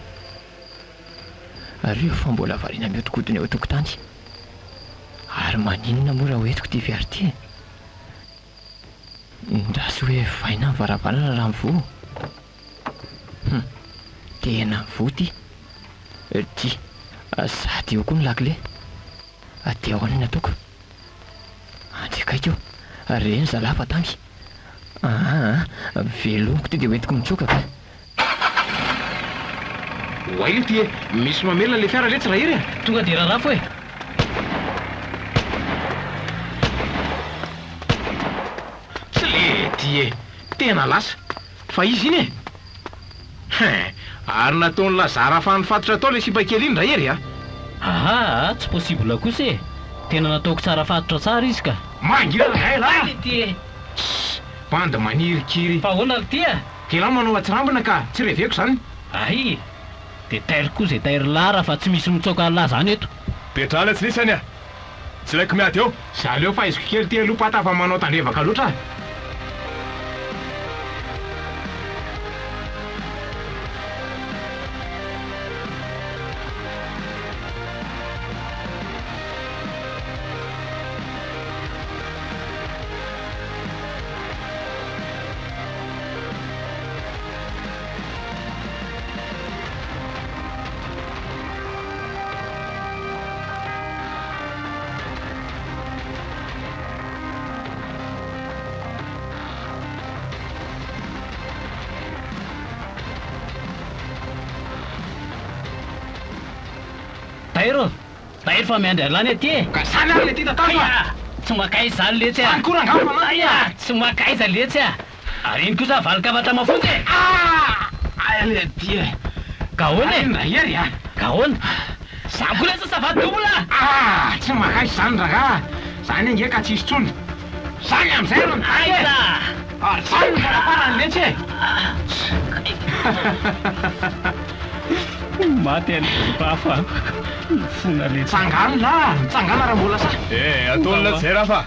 Speaker 1: Reo fa mbola variana mihodinkodina eo an-tokotany. Ary maninona moa raha hoentiko ity fiara ity e? Ndraso hoe vaina ny varavarana raha mivoha. Hum, tena mivoha ity. Ty, sady eo koa ny lakile. Dia ahoana ny ataoko? Andry akaiky eo. Reny zalahy fa tamby. Aa, velomiko ity dia hoentiko mitsoaka ka.
Speaker 8: Oay le ty e! Misy mamelona le fiara letsy Rahery a!
Speaker 7: Tonga dia rarafo e!
Speaker 8: Tsy le ty e! Tena lasa! Fa iza iny e? Hein! Ary nataon'i Lazara fa nifatotra tao le sipa kely iny Rahery a!
Speaker 7: Ahaa, tsy possible kosa e! Tena nataoko tsara fatotra tsara izy ka!
Speaker 8: Mangina rangahy lah!
Speaker 7: Oay le ty e!
Speaker 8: Tssy! Bandy manirikiry!
Speaker 7: Fa ahoana ry ty a?
Speaker 8: Elah manao atsirambina ka, tsy reveko zany.
Speaker 7: Hay! Dia tairo koa izay tairo lah raha fa tsy misy mitsaoka an'lah zany eto.
Speaker 10: Petraha letsy lisany a! Tsy ilaiko miady eo.
Speaker 8: Za aleo fahaiziko kely ty aloha pata fa manao tandrevaka loatra a!
Speaker 7: Tairo! Tairo fa miandry an'lany aty e!
Speaker 9: Ka zany ary le ty tatazo a!
Speaker 7: Tsy makaiza zany letsy a!
Speaker 9: Zany koa rangaha fa maty a!
Speaker 7: Tsy makaiza letsy a! Ary iny kosa valin-kafatra mafonja e!
Speaker 9: Ah! Ay le ty e!
Speaker 7: Ka ahoana e?
Speaker 9: Ay Rahery a!
Speaker 7: Ka ahoana? Zany koa letsy ça va double a!
Speaker 9: Ah! Tsy makaiza zany rangaha! Zany ange ka tsisy tsony! Zany amizay ro ny tay e!
Speaker 7: Aiza!
Speaker 9: Ary zany no mbola farany letsy e!
Speaker 7: Maty an'i Rafa mifona letsy.
Speaker 9: Tsangano lah! Mitsangana raha mbola sahy!
Speaker 10: Eh, ataony lah zay Rafa!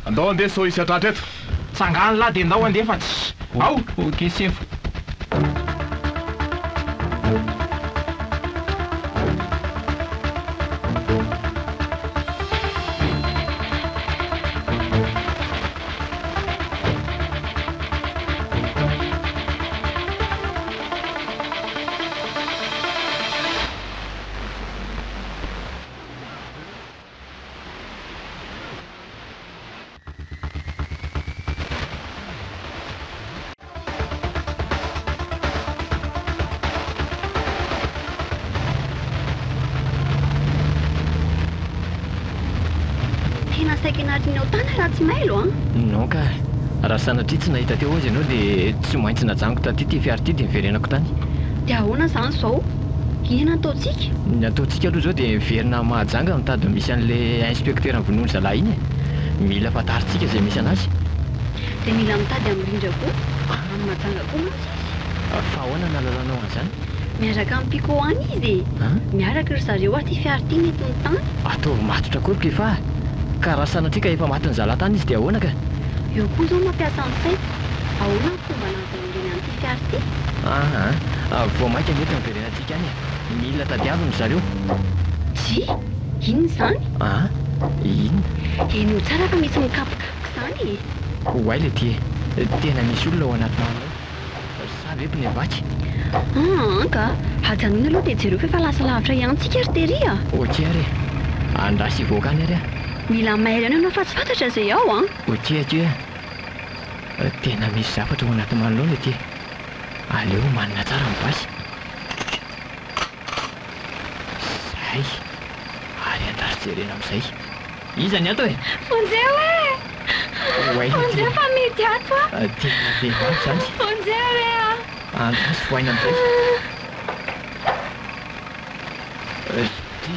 Speaker 10: Andao andeha sao hisy hatratra eto!
Speaker 9: Tsangano lah dia ndao andeha fa tsy. Ao!
Speaker 7: Ok sefo.
Speaker 4: Tena saika anatin'ny ao tany raha tsy mailo an!
Speaker 1: Non ka. Raha sanatria tsy nahita teo aza ianao dia tsy maintsy najanoko taty ity fiara ity dia niverenako tany.
Speaker 4: Dia ahoana izany izao? Inona no ataontsika?
Speaker 1: Ny ataontsika aloha izao dia miverina Mahajanga mitady ny misy an'ilay inspecteur vonoiny zalahy iny e! Mila fantarintsika izay misy anazy.
Speaker 4: Dia mila mitady amin'i Rindra koa. Any Mahajanga koa mantsy izy.
Speaker 1: Fa ahoana no nahalalanao an'izany?
Speaker 4: Miaraka amin'i Pico any izy e! Miaraka ry zareo ary ity fiara ity nentiny tany.
Speaker 1: Ataovy matotra koa ry Kefa a! Ka raha sanatria ka efa matin'ny zalahy tany izy dia ahoana ka?
Speaker 4: Eo koa izao mampiasa ny saiko. Ahoana ny fomba nahazoan'ireny an'ity fiara ity?
Speaker 1: Aa, vao mainka mety miverenantsika any e! Mila tadiavina ry zareo.
Speaker 4: Dji! Inona izany?
Speaker 1: Aa, inona?
Speaker 4: Henoy tsara fa misy mikapokapoka izany e!
Speaker 1: Oay le ty e! Tena misy olona ao anaty mahanao. Sa ve pneu vaky?
Speaker 4: Aa ka! Ajanony aloha dia jereo fa efa lasa lavitra ihany tsika ry Terry a!
Speaker 1: Ok ary e! Andraso hivoaka any ary aho.
Speaker 4: Mila mailo ihany ianao fa tsy fantatra izay ao an!
Speaker 1: Ok akia a! Tena misy zavatra ao anaty manoloana ety e! Aleo omanina tsara ny basy. Zay! Ary andraso jerena amin'izay. Iza ny ato e?
Speaker 4: Vonjeo e!
Speaker 1: Oay le ty.
Speaker 4: Vonjeo fa mety ato aho.
Speaker 1: Tena vehivavy izany.
Speaker 4: Vonjeo re a!
Speaker 1: Andraso vohaina amin'izay. Ty.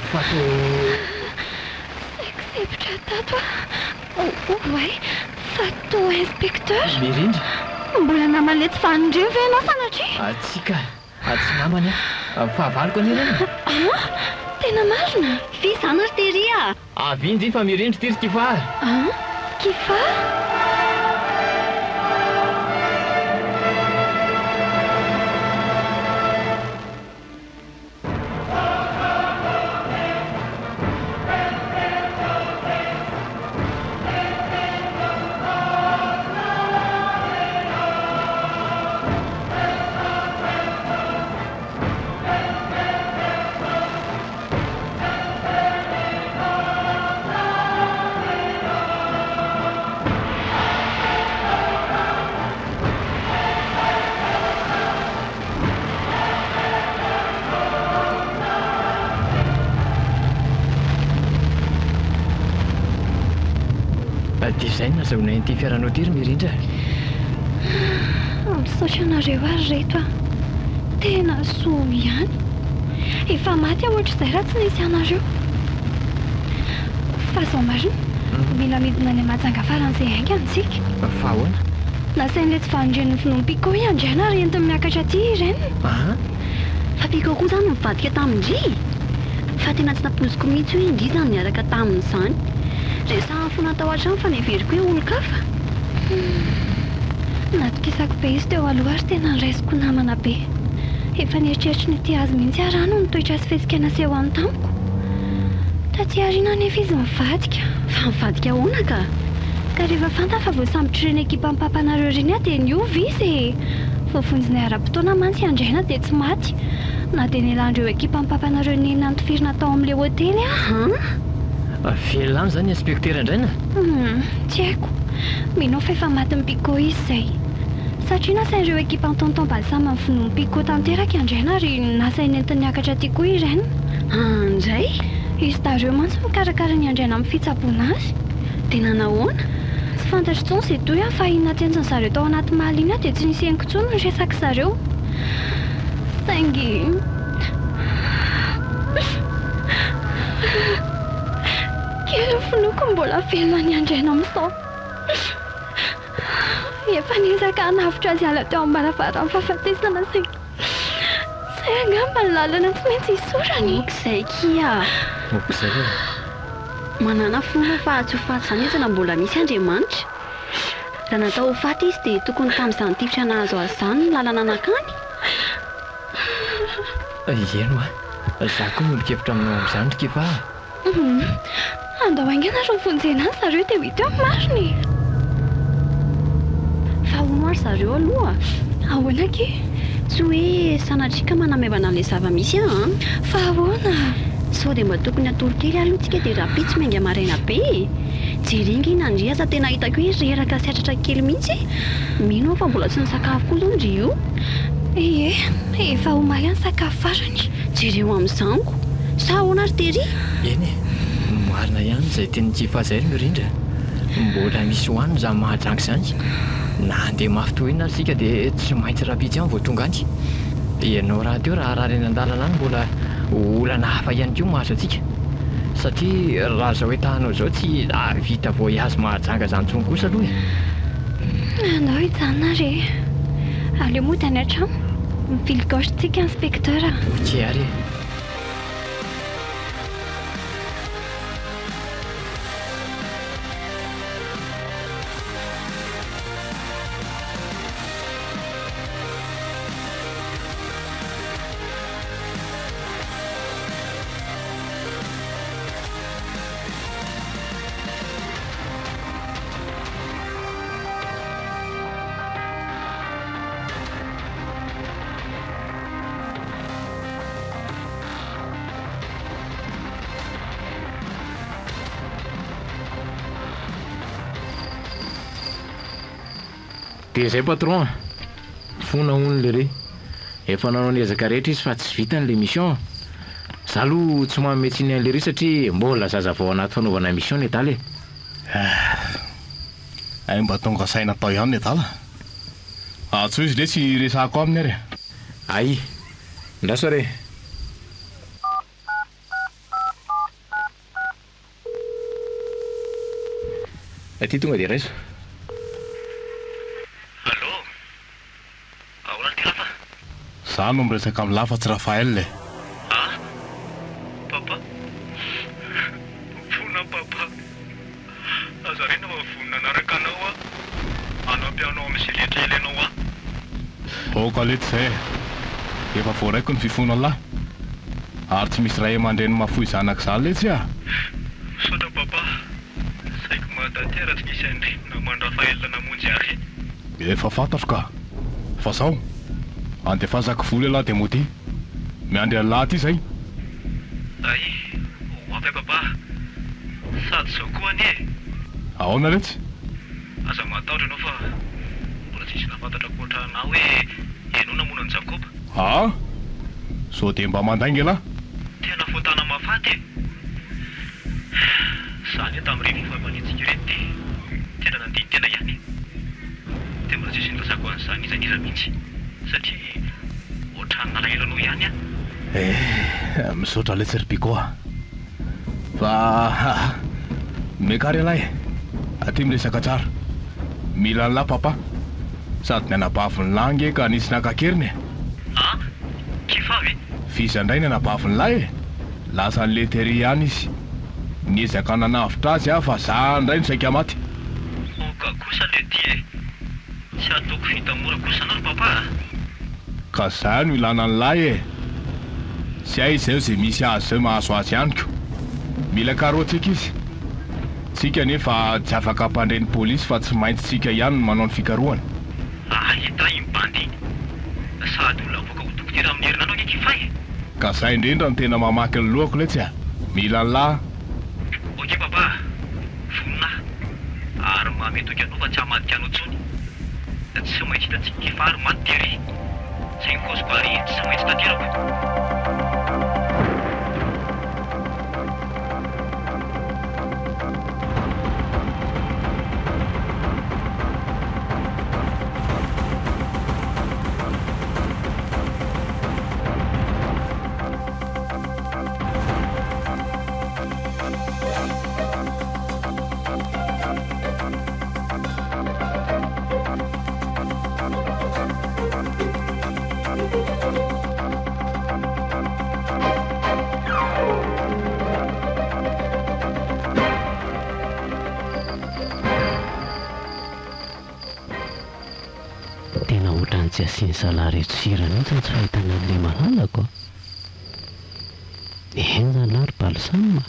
Speaker 1: Fa to.
Speaker 4: Saiky sempotra tato aho. Oay, fa toa inspecteur.
Speaker 1: Mirindra.
Speaker 4: Mbola namana etsy vanin-dreo ve ianao sanatria?
Speaker 1: Tsia ka. Tsy namany aho. Fahavaloko anie ireny e.
Speaker 4: An! Tena marina? Fy izany ry Terry a!
Speaker 1: Avia ndry fa mirindry ity ry Kifa a!
Speaker 4: An! Kifa?
Speaker 1: Dia izay no nazahoanay an'ity fiaranao ity ry Mirindra a!
Speaker 4: Misaotra anareo ary reto a! Tena soa ihany! Efa maty aho ohatr'izay raha tsy nisy anareo. Fa izao marina, mila midina any Mahajanga faran'izay haingana isika.
Speaker 1: Fa ahoana?
Speaker 4: Nasain'ilay tsy vanin-dreniny vonoin'i Pico i Andriana ary entiny miakatra aty i Irène.
Speaker 1: An?
Speaker 4: Fa Pico koa izany nivadika tamin-dry? Fa tena tsy nampoiziko mihitsy hoe ndry izany niaraka taminy izany. Resahany foana tao an-trano fa neveriko hoe olon-kafa. Humm. Natokisako be izy teo aloha ary tena noraisiko ho namana be. Efa nieritreritry ny hitia azy mihitsy aho raha noho ny toetra sy fihetsika nasehony tamiko. Taty aoriana anefa izy nivadika. Fa nivadika ahoana ka? Ka rehefa fantany fa voasambotr'ireny ekipan'ny papanareo ireny aho dia niova izy e! Voavonjinay ara-potoana mantsy i Andraina dia tsy maty na dia nialan'ireo ekipan'ny papanareo nenina notifirina tao amin'ilay hotely aza.
Speaker 1: An? Velona any izany inspektera Andraina?
Speaker 4: Hum, tsy haiko. Mino aho fa efa matin'i Pico izy izay. Satria nasain'ireo ekipan'i Tonton Balsam novonoin'i Pico tanteraka i Andraina ary nasainy nentiny niakatra aty koa i Irène.
Speaker 11: Andray!
Speaker 4: Izy dahireo mantsy mikarakara an'i Andraina amin'ny fitsaboana azy.
Speaker 11: Dia nanahoana?
Speaker 4: Tsy fantatro intsony izay tohiny fa iny natsentsiny zareo tao anaty maly iny aho dia tsy nisy henoko intsony ny resak'i zareo. Saingy. Kely ny finoako mbola velona an'i Andraina amin'izao. Efa niezaka hanavotra azy hiala teo am-baravaran'ny fahafatesana saingy izay angamba ny lalana tsy maintsy hisorany.
Speaker 11: Ok izay kia a!
Speaker 1: Ok izay e!
Speaker 11: Manàna finoana fa tsy ho faty izany izy raha mbola misy Andriamanitra. Raha natao ho faty izy dia tokony tamin'izany tifitra nahazo azy izany ny lalana nankany.
Speaker 1: Eny hoa, za koa miombon-kevitra aminao amin'izany ry Kefa a!
Speaker 4: Humm. Andao haingana ary ho vonjena any zareo dia ho hita eo ny marina e!
Speaker 11: Fa hono ary zareo aloha?
Speaker 4: Ahoana akia?
Speaker 11: Tsy hoe sanatria ka manamaivana an'ilay zava-misy aho an!
Speaker 4: Fa ahoana?
Speaker 11: Sao dia mba tokony hatory kely aloha tsika dia rahampitso miainga maraina be e! Jereo nge Nandria aza tena hitako hoe reraka sy hatratra kely mihitsy e! Mino aho fa mbola tsy nisakafo koa izao ndry io.
Speaker 4: Ie, efa omaly aho nisakafo farany.
Speaker 11: Jereo amin'izany ko! Sa ahoana ry Terry?
Speaker 1: Eny e, marina ihany izay tenin'i Kefa izay ry Mirindra. Mbola misy hohanina izany Mahajanga izany. Na handeha mafy toy inona ary isika dia tsy maintsy rahampitso ihany vao tonga any. Ianao rahateo raha harary eny an-dalana any mbola olana hafa ihany koa mahazo antsika. Satria raha izao entahanao izao tsy hahavita voyage Mahajanga izany intsony kosa aloha e.
Speaker 4: Andao hijanona ary e. Aleo mody any an-trano. Mivily gauche tsika inspecteur a.
Speaker 1: Ok ary e.
Speaker 8: Dia izay patron a! Fona hono lery. Efa nanao ny ezaka rehetra izy fa tsy vitany le mission. Za aloha tsy manome tsiny an'i lery satria mbola zaza vao anaty fanaovana mission nedala e!
Speaker 10: Hay mba tonga saina tao ihany nedala. Antsoy izy lesy hiresahako aminy ary e!
Speaker 8: Ay! Ndraso ary e! Aty tonga dia raiso.
Speaker 3: Allô? Ahoana ty Rafa?
Speaker 10: Za no miresaka amin'i Lafa tsy Raphaël e.
Speaker 3: Ah! Papa? Mifona Papa. Aza ariana fa vonona hanaraka anao aho. Hanampy anao amin'izay rehetra ilainao ahy.
Speaker 10: Aoka letsy izay e! Efa voaraiko ny fifonan'lah. Ary tsy misy ray aman-dreny mahafoy zanaka izany letsy a!
Speaker 3: Misaotra Papa. Saiky mahatanty raha tsy nisy an-dry naman'i Raphaël namonjy ahy.
Speaker 10: Efa fantatro ka! Fa zao, andefasako vola ialahy dia modia. Miandry an'lah aty izay.
Speaker 3: Ay, ho avy aho Papa. Sady izao koa anie e!
Speaker 10: Ahoana letsy?
Speaker 3: Aza matahotra ianao fa mbola tsy nisy nahafantatra ankoatra anah hoe ianao namono an'i Jakoba.
Speaker 10: Aa! Sao dia mba mandainga ialahy?
Speaker 3: Tena fotana mahafaty e! Za anie tamin'ireny fifamanitsika ireny dia tena nandini-tena ihany e! Dia mbola tsisy nilazako an'izany n'iza n'iza mihitsy satria ohatran'ny nalahelo anao ihany aho.
Speaker 10: Eh! Misaotra letsy ry Piko a! Fa miakara ialahy e! Aty miresaka tsara. Mila an'lah papa. Sady ny anabavin'lah ange ka nisy naka an-keriny e!
Speaker 3: An! Kefa ve?
Speaker 10: F'iza indray ny anabavin'lah e? Lasan'le tery ihany izy. Niezaka nanavotra azy aho fa za indray no saika maty.
Speaker 3: Oka kosa le ty e! Tsy ataoko vita mora kosa anao ry papa a!
Speaker 10: Ka zay no ilana an'lah e! Tsy hay izay izay misy azy izay mahazo azy ihany ko! Mila karohantsika izy. Tsika anefa tsy afaka hampandre ny polisy fa tsy maintsy tsika ihany no manao ny fikarohana.
Speaker 3: Ahita iny bandy iny. Sady olona avoaka ho dokotera amin'ny herinandro ange Kifay e!
Speaker 10: Ka zay indrindra no tena mamaky ny lohako letsy a! Mila an'lah.
Speaker 3: Ok papa a! Vonona aho. Ary manome toky anao fa tsy hamadika anao intsony. Tsy maintsy hitantsika Kefa ary maty tery. Izay ny kaoziko ary tsy maintsy tanterako. Tena ohatran'ny tsy asian'ny zalahy reto sira mihitsy ny tsy fahitana an'ilay malalako a! Henjana ry Balsam a!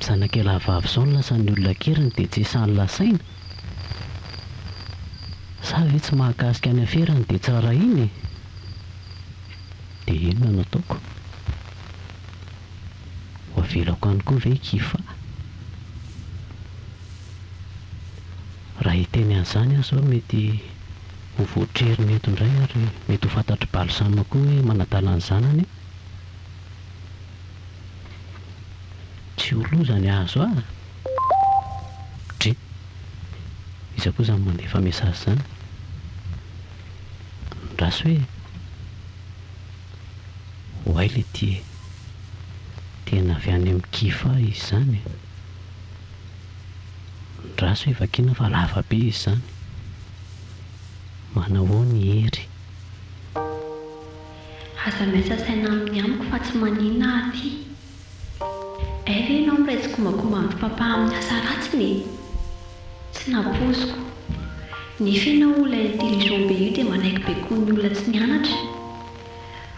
Speaker 3: Zanak'ialahy vavy izao no lasan'ny olona an-keriny dia tsy sahy lasaina? Sa ve tsy mahakasika ny aferany dia tsy rarahiny e? Dia inona no ataoko? Ho avelako any koa ve i Kifa? Raha hiteny an'izany aho izao mety ho voatreriny eto indray ary mety ho fantatr'i Balsam koa hoe manadala ny zanany aho. Tsy ho loza ny hahazo ahy? Dre! Iza koa izany mandefa message izany? Andraso hoe Oay le ty e! Tena avy any amin'i Kifa izy izany e! Andraso hoe vakiana fa lava be izy izany. Manahoana i Hery?
Speaker 11: Aza miasa saina amin'ny amiko fa tsy maninona aho aty. Hay ve ianao miray tsikombakomba amin-dry papa amin'ny asa ratsiny e? Tsy nampoiziko. Nefa ianao olona intelligent be io dia manaiky be koa ny olona tsy nianatra.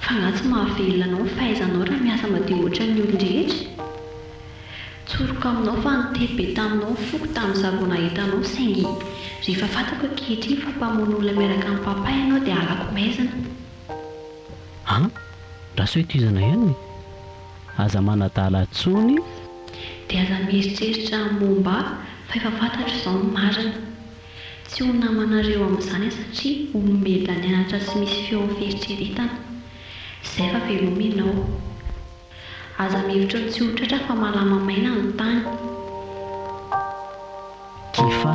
Speaker 11: Fa angaha tsy mahavelona anao ny fahaizanao raha miasa madio ohatran'ny olon-drehetra? Tsoriko aminao fa niteny be taminao ny foko tamin'izaho vao nahita anao saingy rehefa fantako ankehitriny fa mpamono olona miaraka amin'i papa ianao dia halako maizina.
Speaker 7: An! Ndraso hoe tohizana ihany e! Aza manadala tsony.
Speaker 11: Dia aza mieritreritra momba ahy fa efa fantatro izao ny marina. Tsy ho namanareo amin'izany aho satria olombelona nianatra sy misy feon'ny fieritreretana. Izay fa veloma ianao. Aza mihevitra ny tsy ho tratra fa malama maina ny tany.
Speaker 7: Kefa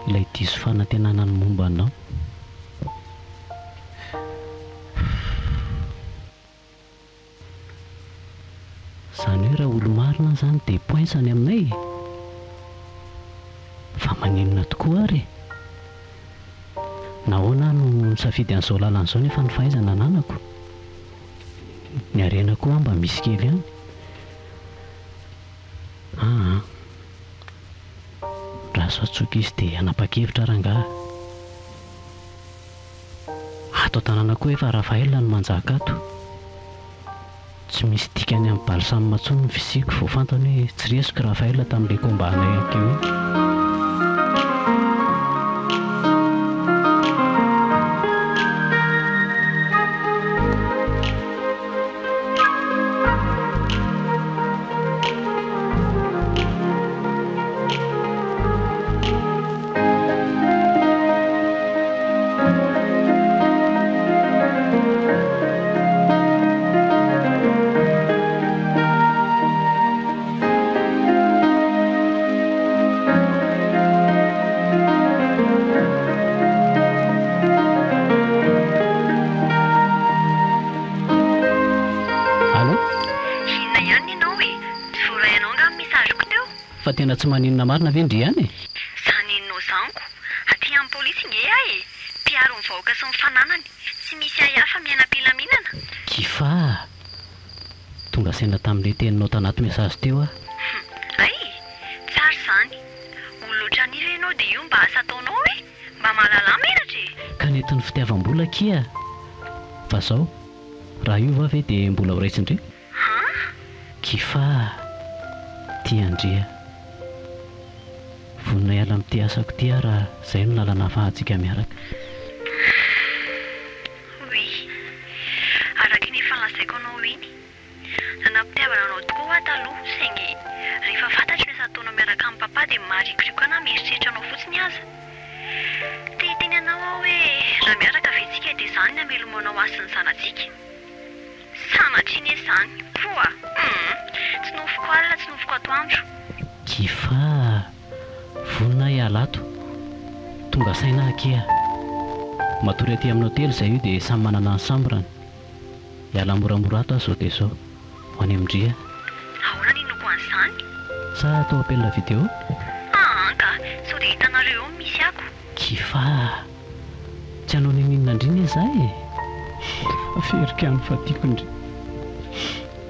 Speaker 7: ilay diso fanantenana ny momba anao. Izany hoe raha olo-marina aho izany dia poince any aminay e! Fa maninona tokoa ary e? Nahoana aho no nisafidy an'izao lalana izao nefa ny fahaizana ananako? Ny harena koa mba misy kely ihany. Aa. Raso atsoiko izy dia hanapa-kevitra rangaha. Ato an-tanàna koa efa Raphaël no manjaka ato. Tsy misy dikany amin'i Balsam intsony ny fisiako vao fantany hoe tsy resiko i Raphaël tamin'ilay combat anay teo iny. Allô?
Speaker 4: Inona ihany ianao e? Tsy voaray anao angaha ny message-ko teo?
Speaker 7: Fa tena tsy maninona marina ve ndry ihany e?
Speaker 4: Zany henonao zany ko! Aty amin'ny polisy nge aho e! Mpiaro ny vahoaka sy ny fananany! Tsy misy ahiahy fa miaina am-pilaminana!
Speaker 7: Kifa a! Tonga saina tamin'ilay teninao tanaty message teo aho.
Speaker 4: Hum! Hay! Tsara izany! Olona ohatran'io ve ianao dia io mba asa ataonao e! Mba mahalalà menatra e!
Speaker 7: Ka nentin'ny fitiavam-bola akia! Fa zao, raha hiova aho ve dia mbola ho raisin-dry?
Speaker 4: An!
Speaker 7: Kifa a! Tia an-dry a! Vonona hiala amin'ity asako ity aho raha izay no lalana ahafahantsika miaraka.
Speaker 4: Oui. Araka iny efa nolazaiko anao iny. Nanam-pitiavana anao tokoa aho taloha saingy rehefa fantatro ny asa ataonao miaraka amin'i Papa dia maharikoriko ahy na mieritreritra anao fotsiny aza. Te hiteny anao aho hoe raha miaraka ve tsika dia izany ny hamelomanao ahy sy ny zanatsika? Sanatria anie izany! Poa! Humm! Tsy nofiko alina, tsy nofiko atoandro.
Speaker 7: Gifa a! Vonona aho hiala ato. Tonga saina aho akia. Matory aty amin'ny hotely izay io dia samy manana ny chambre-ny. Hiala moramora ato aho izao dia izao. Ho any amin-dry a.
Speaker 4: Ahoana ny inoako an'izany?
Speaker 7: Sa atao appel vidéo?
Speaker 4: Aa ka! Sao dia hitanareo eo ny misy ako.
Speaker 7: Gifa a! Tsy hanao n'inon'inona an-dry anie za e! Averiko ihany fa tiako ndry.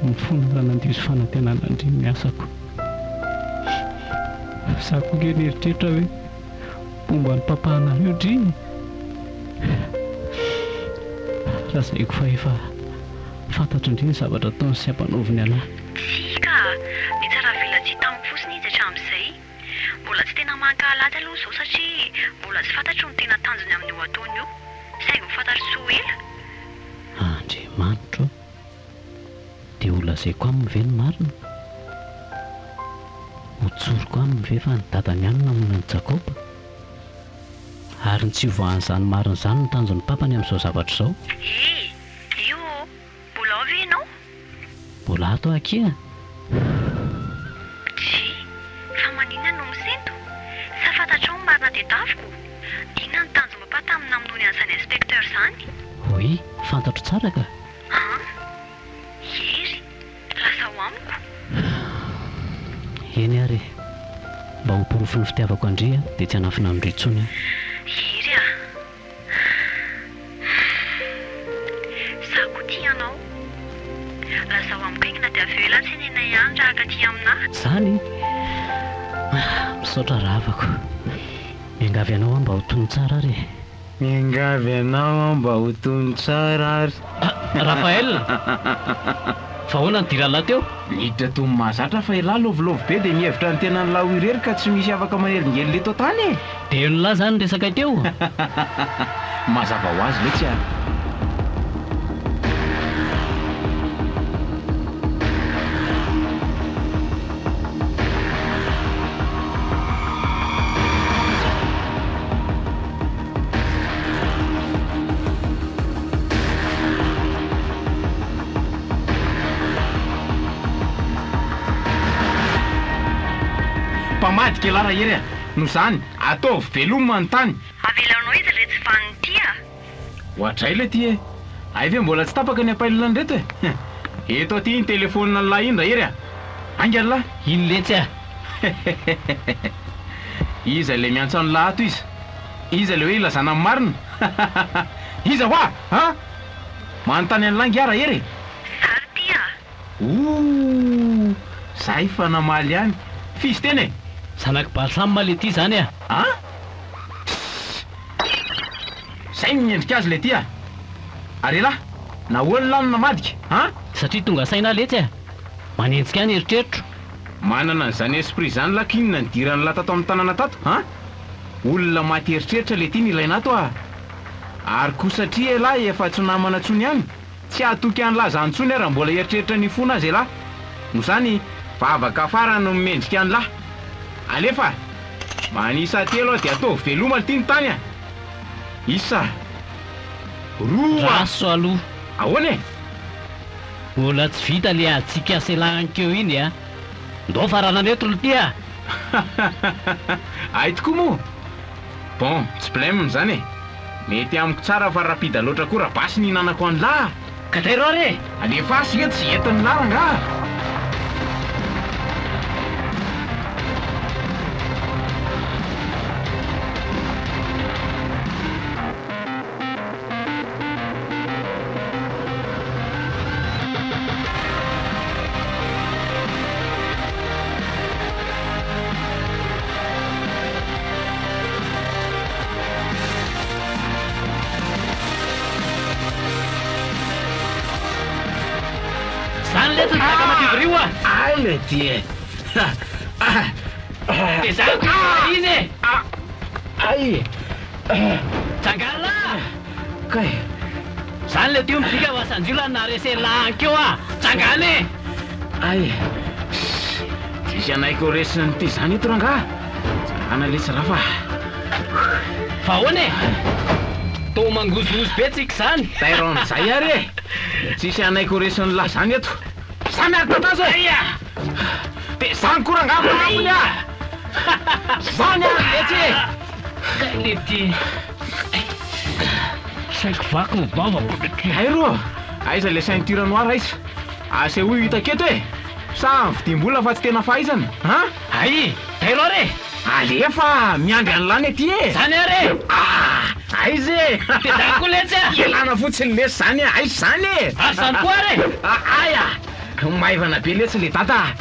Speaker 7: Mifona raha nandiso fanantenana an-dry ny asako. Za koa nge nieritreritra hoe mpomba an'i papa anareo ndry e! Lazaiko fa efa fantatro ndry ny zavatra ataony sy ampanaoviny anah.
Speaker 4: Tsia ka! Nitsaravelatsihy tamiko fotsiny izy hatramin'izay. Mbola tsy tena mankahala azy aloha izao satria mbola tsy fantatro ny tena tanjony amin'io ataony io. Saingy ho fantatro tsy ho ela.
Speaker 7: Andriamanitro ô! Dia ho lazaiko aminy ve ny marina? Ho tsoriko aminy ve fa ny dadany ihany no namono an'i Jakoba? Ary ny tsy hivoahan'izany marina izany no tanjon'ny papany amin'izao zavatra izao?
Speaker 4: He! Io ô! Mbola ao ve ianao?
Speaker 7: Mbola ato aho akia!
Speaker 4: Dry! Fa maninona no misento? Sa fantatrao ny marina tedaviko? Inona no tanjon'i papa tamin'ny namonoany an'izany inspecteur izany?
Speaker 7: Oui, fantatro tsara ka!
Speaker 4: An! Hery, lazao amiko.
Speaker 7: Eny ary e! Mba ho porofon'ny fitiavako an-dry dia tsy hanafina amin-dry intsony aho.
Speaker 4: Hery a! Za koa tia anao. Lazao amiko haingana dia avy eo elah tsy hanenina ihany raha haka aty aminà.
Speaker 7: Zany? Misaotra rahavako. Miangavy anao aho mba ho tony tsara ary e!
Speaker 12: Miangavy anao aho mba ho tony tsara ary.
Speaker 7: Raphaël! Fa ahoana ny diran'lah teo?
Speaker 9: Niditra toy ny mahazatra fa elah lôvilôvy be dia mihevitra ny tenan'lah ho irery ka tsy misy afaka manelingelina eto an-tany e!
Speaker 7: Dia henon'lah izany ny resakay teo?
Speaker 9: Mazava ho azy letsy a! Mpamadika elah Rahery a! Noho izany, ataovy veloma ny tany!
Speaker 4: Avelanao izy re tsy vanona ity a!
Speaker 9: Oadray le ty e! Hay ve mbola tsy tapaka ny apailina an'ireto e! Eto aty iny telephone an'lah iny Rahery a! Haingana lah!
Speaker 7: Iny letsy a!
Speaker 9: Iza ilay miantso an'lah ato iza? Iza ilay hoe ilazana ny marina? Iza hoa! An! Manontany an'lah ngiah Rahery e!
Speaker 4: Zary ty a!
Speaker 9: Ooh! Zay fa namaly ihany. F'izy tena e!
Speaker 7: Zanak'i Balsam le ty zany a!
Speaker 9: An! Tssy! Zay no miendrika azy le ty a! Ary elah, nahoana elah no namadika? An!
Speaker 7: Satria tonga saina aho letsy a! Manenjika ahy ny eritreritro.
Speaker 9: Manana an'izany esprit izany lah k'inona nidiran'lah tato amin'ny tanana tato? An! Olona maty eritreritra le ty no ilaina ato a! Ary koa satria elah efa tsy namana tsony ihany, Tsy hatoky an'lah zany tsony aho raha mbola hieritreritra ny hifona aza elah. Noho zany, vavaka farany no mendrika an'lah. Alefa! Manisa telo aho dia ataovy veloma lty ny tany a! Isa. Roa.
Speaker 7: Raso aloha.
Speaker 9: Ahoana e?
Speaker 7: Mbola tsy vita le adintsika sy elah ankeo iny a! Ndao faranana eto lty a!
Speaker 9: Hay tokoa moa! Bon, tsy blem zany e! Mety amiko tsara fa rapide loatra koa raha basy nihinanako an'lah a!
Speaker 7: Ka tairo ary e!
Speaker 9: Alefaso eto ze entin'lah rangaha!
Speaker 7: Zany letsy ny zaka madio rio a!
Speaker 9: Ay le ty e!
Speaker 7: Dia zany koa ilay izy e!
Speaker 9: Ay!
Speaker 7: Jangarina!
Speaker 9: Kay!
Speaker 7: Zany le teo midika fa sanjio la naharese la ankeo a! Jangana e!
Speaker 9: Ay! Tsisy anaiky ho resin'ity zany eto rangaha! Jangana letsy rafa a!
Speaker 7: Fa ahoana e? Toa mangozohozo be tsika izany.
Speaker 8: Tairo amin'izay ary e! Tsisy hanaiky ho resin'ny lahy izany eto. Zany ary tatazo e! Dia zany koa rangahy manampiny a! Zany ary letsy e!
Speaker 7: Kay lety. Saiky vaky ny vavako lety.
Speaker 8: Hay ro! Aiza ilay ceinture noire aiza? Asehoy ho hitako eto e! Sa vidiam-bola fa tsy tena fahaizana? An?
Speaker 7: Hay! Tairo ary e!
Speaker 8: Alefa! Miandry an'i lany aty e!
Speaker 7: Zany ary e!
Speaker 8: Ah! Aiza e!
Speaker 7: Dia zany koa letsy a!
Speaker 8: Ialana fotsiny lesy zany a! Aiza zany e!
Speaker 7: Ary zany koa ary e!
Speaker 8: Ay a! Maivana be letsy le dada a!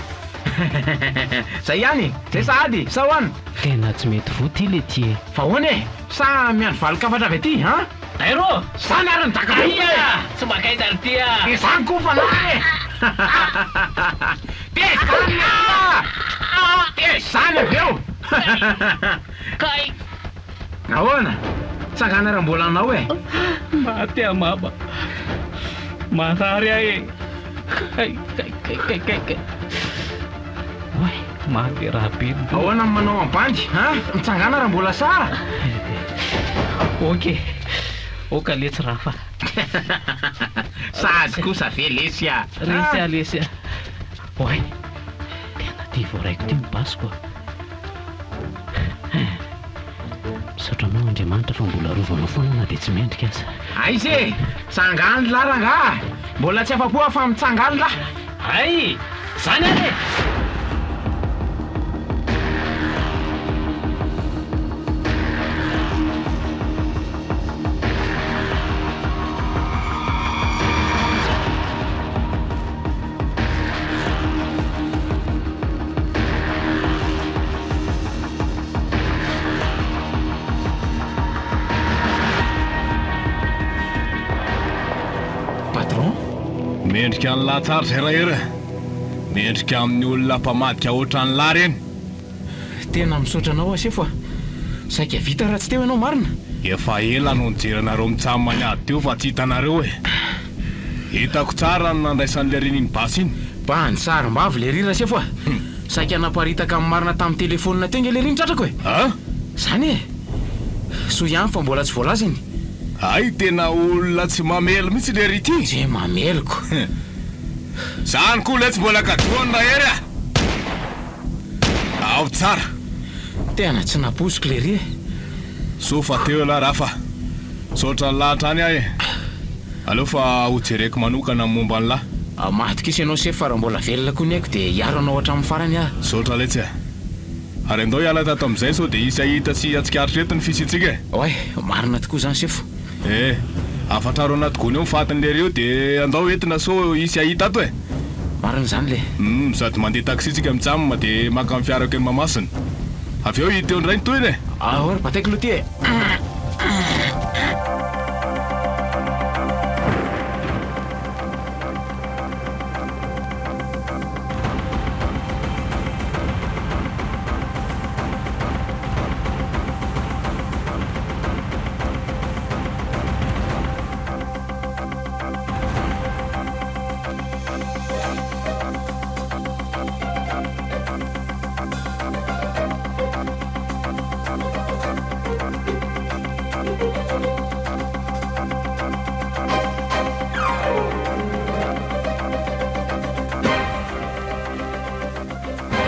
Speaker 8: Zay ihany? Zay sahady? Sa ahoana?
Speaker 7: Tena tsy mety voa ty lety e!
Speaker 8: Fa ahoana e? Sa miandry valin-kafatra avy aty an?
Speaker 7: Dairo!
Speaker 8: Zany ary ny daka be e!
Speaker 7: Tsy maka aiza ry ty a!
Speaker 8: Dia zany koa fanahy e! Dia zany le ty a! Dia zany avy eo!
Speaker 7: Kay!
Speaker 8: Ahoana? Tsangana raha mbola anao e!
Speaker 7: Maty aho mama! Marary aho e! Kay kay kay kay kay kay! Oay! Maty raha be ny loha.
Speaker 8: Ahoana ny manao amin'ny bandy an? Mitsangàna raha mbola saha.
Speaker 7: Ok. Ok letsy Rafa.
Speaker 8: Sady kosa ve lesy a!
Speaker 7: Resy aho lesy a! Oay! Tena ty voaraiko ty ny basiko a! Misaotra anao Andriamanitra fa mbola arovanao foana na dia tsy mendrika aza.
Speaker 8: Aiza e! Tsangano lah rangaha! Mbola tsy afa-po aho fa mitsangano lah!
Speaker 7: Hay! Zany ary e!
Speaker 8: Patron?
Speaker 10: Mendrika an'lah tsara izay Rahery a! Mendrika amin'ny olona mpamadika ohatran'lah ireny.
Speaker 8: Tena misaotra anao aho sefo a! Saika vita raha tsy teo ianao marina.
Speaker 10: Efa ela no nijery anareo mitsam niady teo fa tsy hitanareo e! Hitako tsara ny nandraisan'i Lery iny basy iny.
Speaker 8: Bandy sarim-bavy Lery Rasefo a! Saika naparitaka ny marina tamin'ny telefaonina teo nge Lery ny tratrako e!
Speaker 10: An?
Speaker 8: Zany e! Soa ihany fa mbola tsy voalazany.
Speaker 10: Hay tena olona tsy mamely mihitsy Lery ity!
Speaker 8: Tsy mameliko.
Speaker 10: Zany koa letsy mbola kadoany Rahery a! Ao tsara.
Speaker 8: Tena tsy nampoiziko lery e.
Speaker 10: Soa fa teo ialahy Rafa. Misaotra an'lah hatrany aho e. Aleo fa ho jereko manokana ny momba an'lah.
Speaker 8: Matokisa ianao sefo fa raha mbola velona koa ny aiko dia hiaro anao hatramin'ny farany aho.
Speaker 10: Misaotra letsy e. Ary andao hiala tato amin'izay sao dia hisy hahita sy hahatsikaritra eto ny fisiantsika e.
Speaker 8: Oay, marina tokoa izany sefo.
Speaker 10: Eh! Afatraro anaty gony ao ny fatin'i lery eo de andao entina sao hisy hahita ato e!
Speaker 8: Marina izany le.
Speaker 10: Humm sady mandeha taxi tsika mitsam de maka ny fiarako eny Mahamasina. Avy eo hita eo indray ny tohiny e!
Speaker 8: Ao ry bataiko aloha ty e!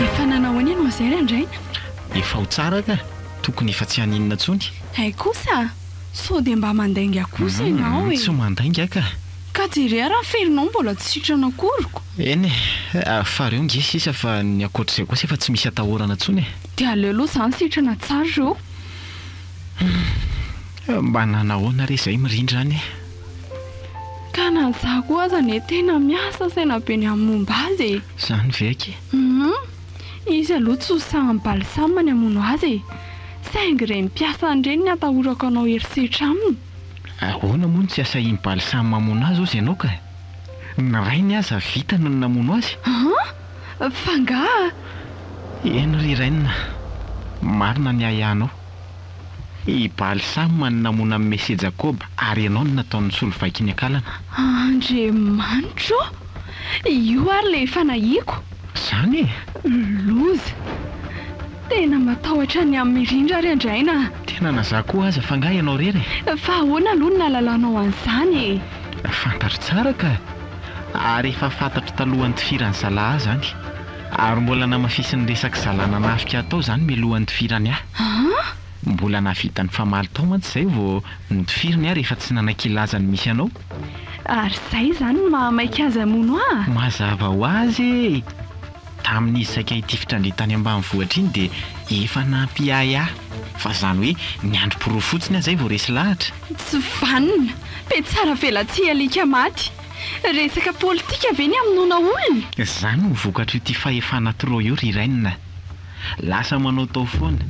Speaker 6: Efa nanao ahoana ianao izay Randraina?
Speaker 2: Efa ho tsara ka! Tokony efa tsy haninona intsony.
Speaker 6: Hay kosa! Sao dia mba mandainga kosa ianao e!
Speaker 2: Tsy mandainga ka!
Speaker 6: Ka jereo ary ny ferinao mbola tsy sitrana akory ko!
Speaker 2: Eny e! Fa reo nge sisa fa ny ankoatr'izay kosa efa tsy misy atahorana intsony e!
Speaker 6: Dia aleo aloha izany sitrana tsara ireo.
Speaker 2: Mba nanahoana re izay mirindra any e?
Speaker 6: Ka na za koa aza anie tena miasa saina be ny amin'ny momba azy e!
Speaker 2: Izany ve akia?
Speaker 6: Hum! Izy aloha tsy ho sahin'i Balsam ny hamono azy e! Saingy ireny mpiasany ireny ny atahorako hanao herisetra aminy.
Speaker 2: Ahoana moa no tsy hasahian'i Balsam hamono azy hozy ianao ka? Ny rainy aza vitany ny namono azy.
Speaker 6: An! Fa angaha?
Speaker 2: Eny ry Reine, marina ny ahiahinao. I Balsam no namono an'i Mesie Jakoba ary ianao no nataony nisolo vaiky ny akalana.
Speaker 6: Andriamanitra ô! Io ary ilay efa nahiako.
Speaker 2: Izany e!
Speaker 6: Loza! Tena matahotra ny amin'i Mirindra ary Andraina a!
Speaker 2: Tena na za koa aza fa angaha ianao irery
Speaker 6: e? Fa ahoana aloha no nahalalanao an'izany e?
Speaker 2: Fantatro tsara ka! Ary efa fantatro talohan'ny nitifiran'ny zalahy ahy izany. Ary mbola namafisin'ny resak'i zalahy nanafika ahy tao izany mialohan'ny nitifirany ahy.
Speaker 6: An?
Speaker 2: Mbola nahavita nifamaly tao mantsy izay vao notifiriny ahy rehefa tsy nanaiky hilaza ny misy anao.
Speaker 6: Ary izay izany no mahamaika azy hamono ahy?
Speaker 2: Mazava ho azy e! Tamin'izy saika hitifitra an-dry tany ambanivohitra iny dia efa nampiahiahy fa izany hoe niandry porofo fotsiny aho izay vao resy lahatra.
Speaker 6: Tsy vanona! Be tsara velatsihy alika maty! Resaka politika ve ny hamonoana olona?
Speaker 2: Izany no vokatr'io fahefana trop io ry Reine. Lasa manaotao foana.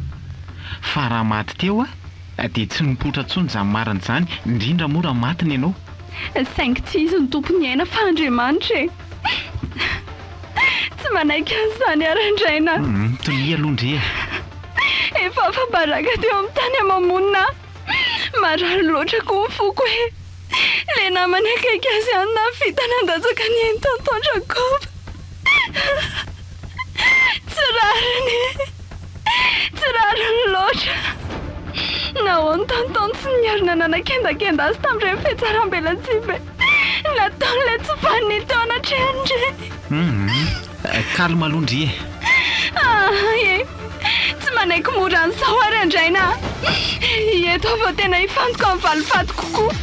Speaker 2: Fa raha maty teo aho dia tsy nipoitra intsony izany marina izany, indrindra moa raha matiny ianao.
Speaker 6: Saingy tsy izy no tompon'ny aina fa Andriamanitra e! Tsy manaiky an'izany ary Andraina.
Speaker 2: Mitonia aloha ndry e!
Speaker 6: Efa afa-baraka teo amin'ny tany ama-monina aho. Marary loatra koa ny foko e! Ilay namany akaiky azy ihany nahavita nandatsaka ny ainy Tonton Jacob. Tsy rariny e! Tsy rariny loatra. Nahoana Tonton tsy niarina nanakendakenda azy tamin'ireny fihatsarambelatsihy be nataon'ilay tsy vanona iny teo anatrehan'ireny?
Speaker 2: Hum, calme aloha ndry e!
Speaker 6: Ah e! Tsy manaiky mora an'izao ary Andraina a! Eto aho vao tena hifantoka amin'ny valifaty kokoa.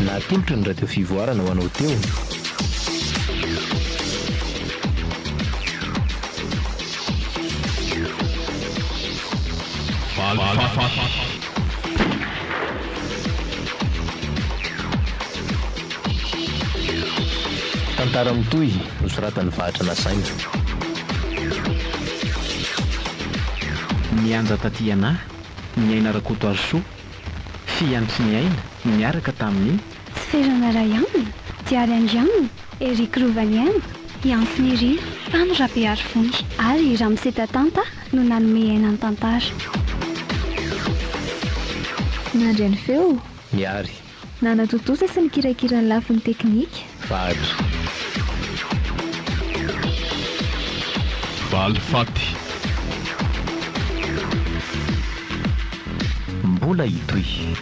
Speaker 8: Natolotry ny Radio Fivoarana ho anao teo.
Speaker 10: Valifaty.
Speaker 8: Tantara mitohy nosoratan'i Vahatra Nasaina.
Speaker 2: Mianja Tatiana, Niaina Rakotoarisoa, Fiantry ny aina, niaraka tamin'i.
Speaker 4: Tsiferana Rayan, Diary Andrianina, Eric Rovaniaina, Iantso Nirina, Tany Rabearivony ary Ramose Tatanta no nanome aina ny tantara.
Speaker 5: Nandre ny feo.
Speaker 8: Miary.
Speaker 5: Nanatontosa sy nikirakira ny lafiny teknika.
Speaker 8: Vahatra.
Speaker 10: Valifaty.
Speaker 8: Mbola hitohy.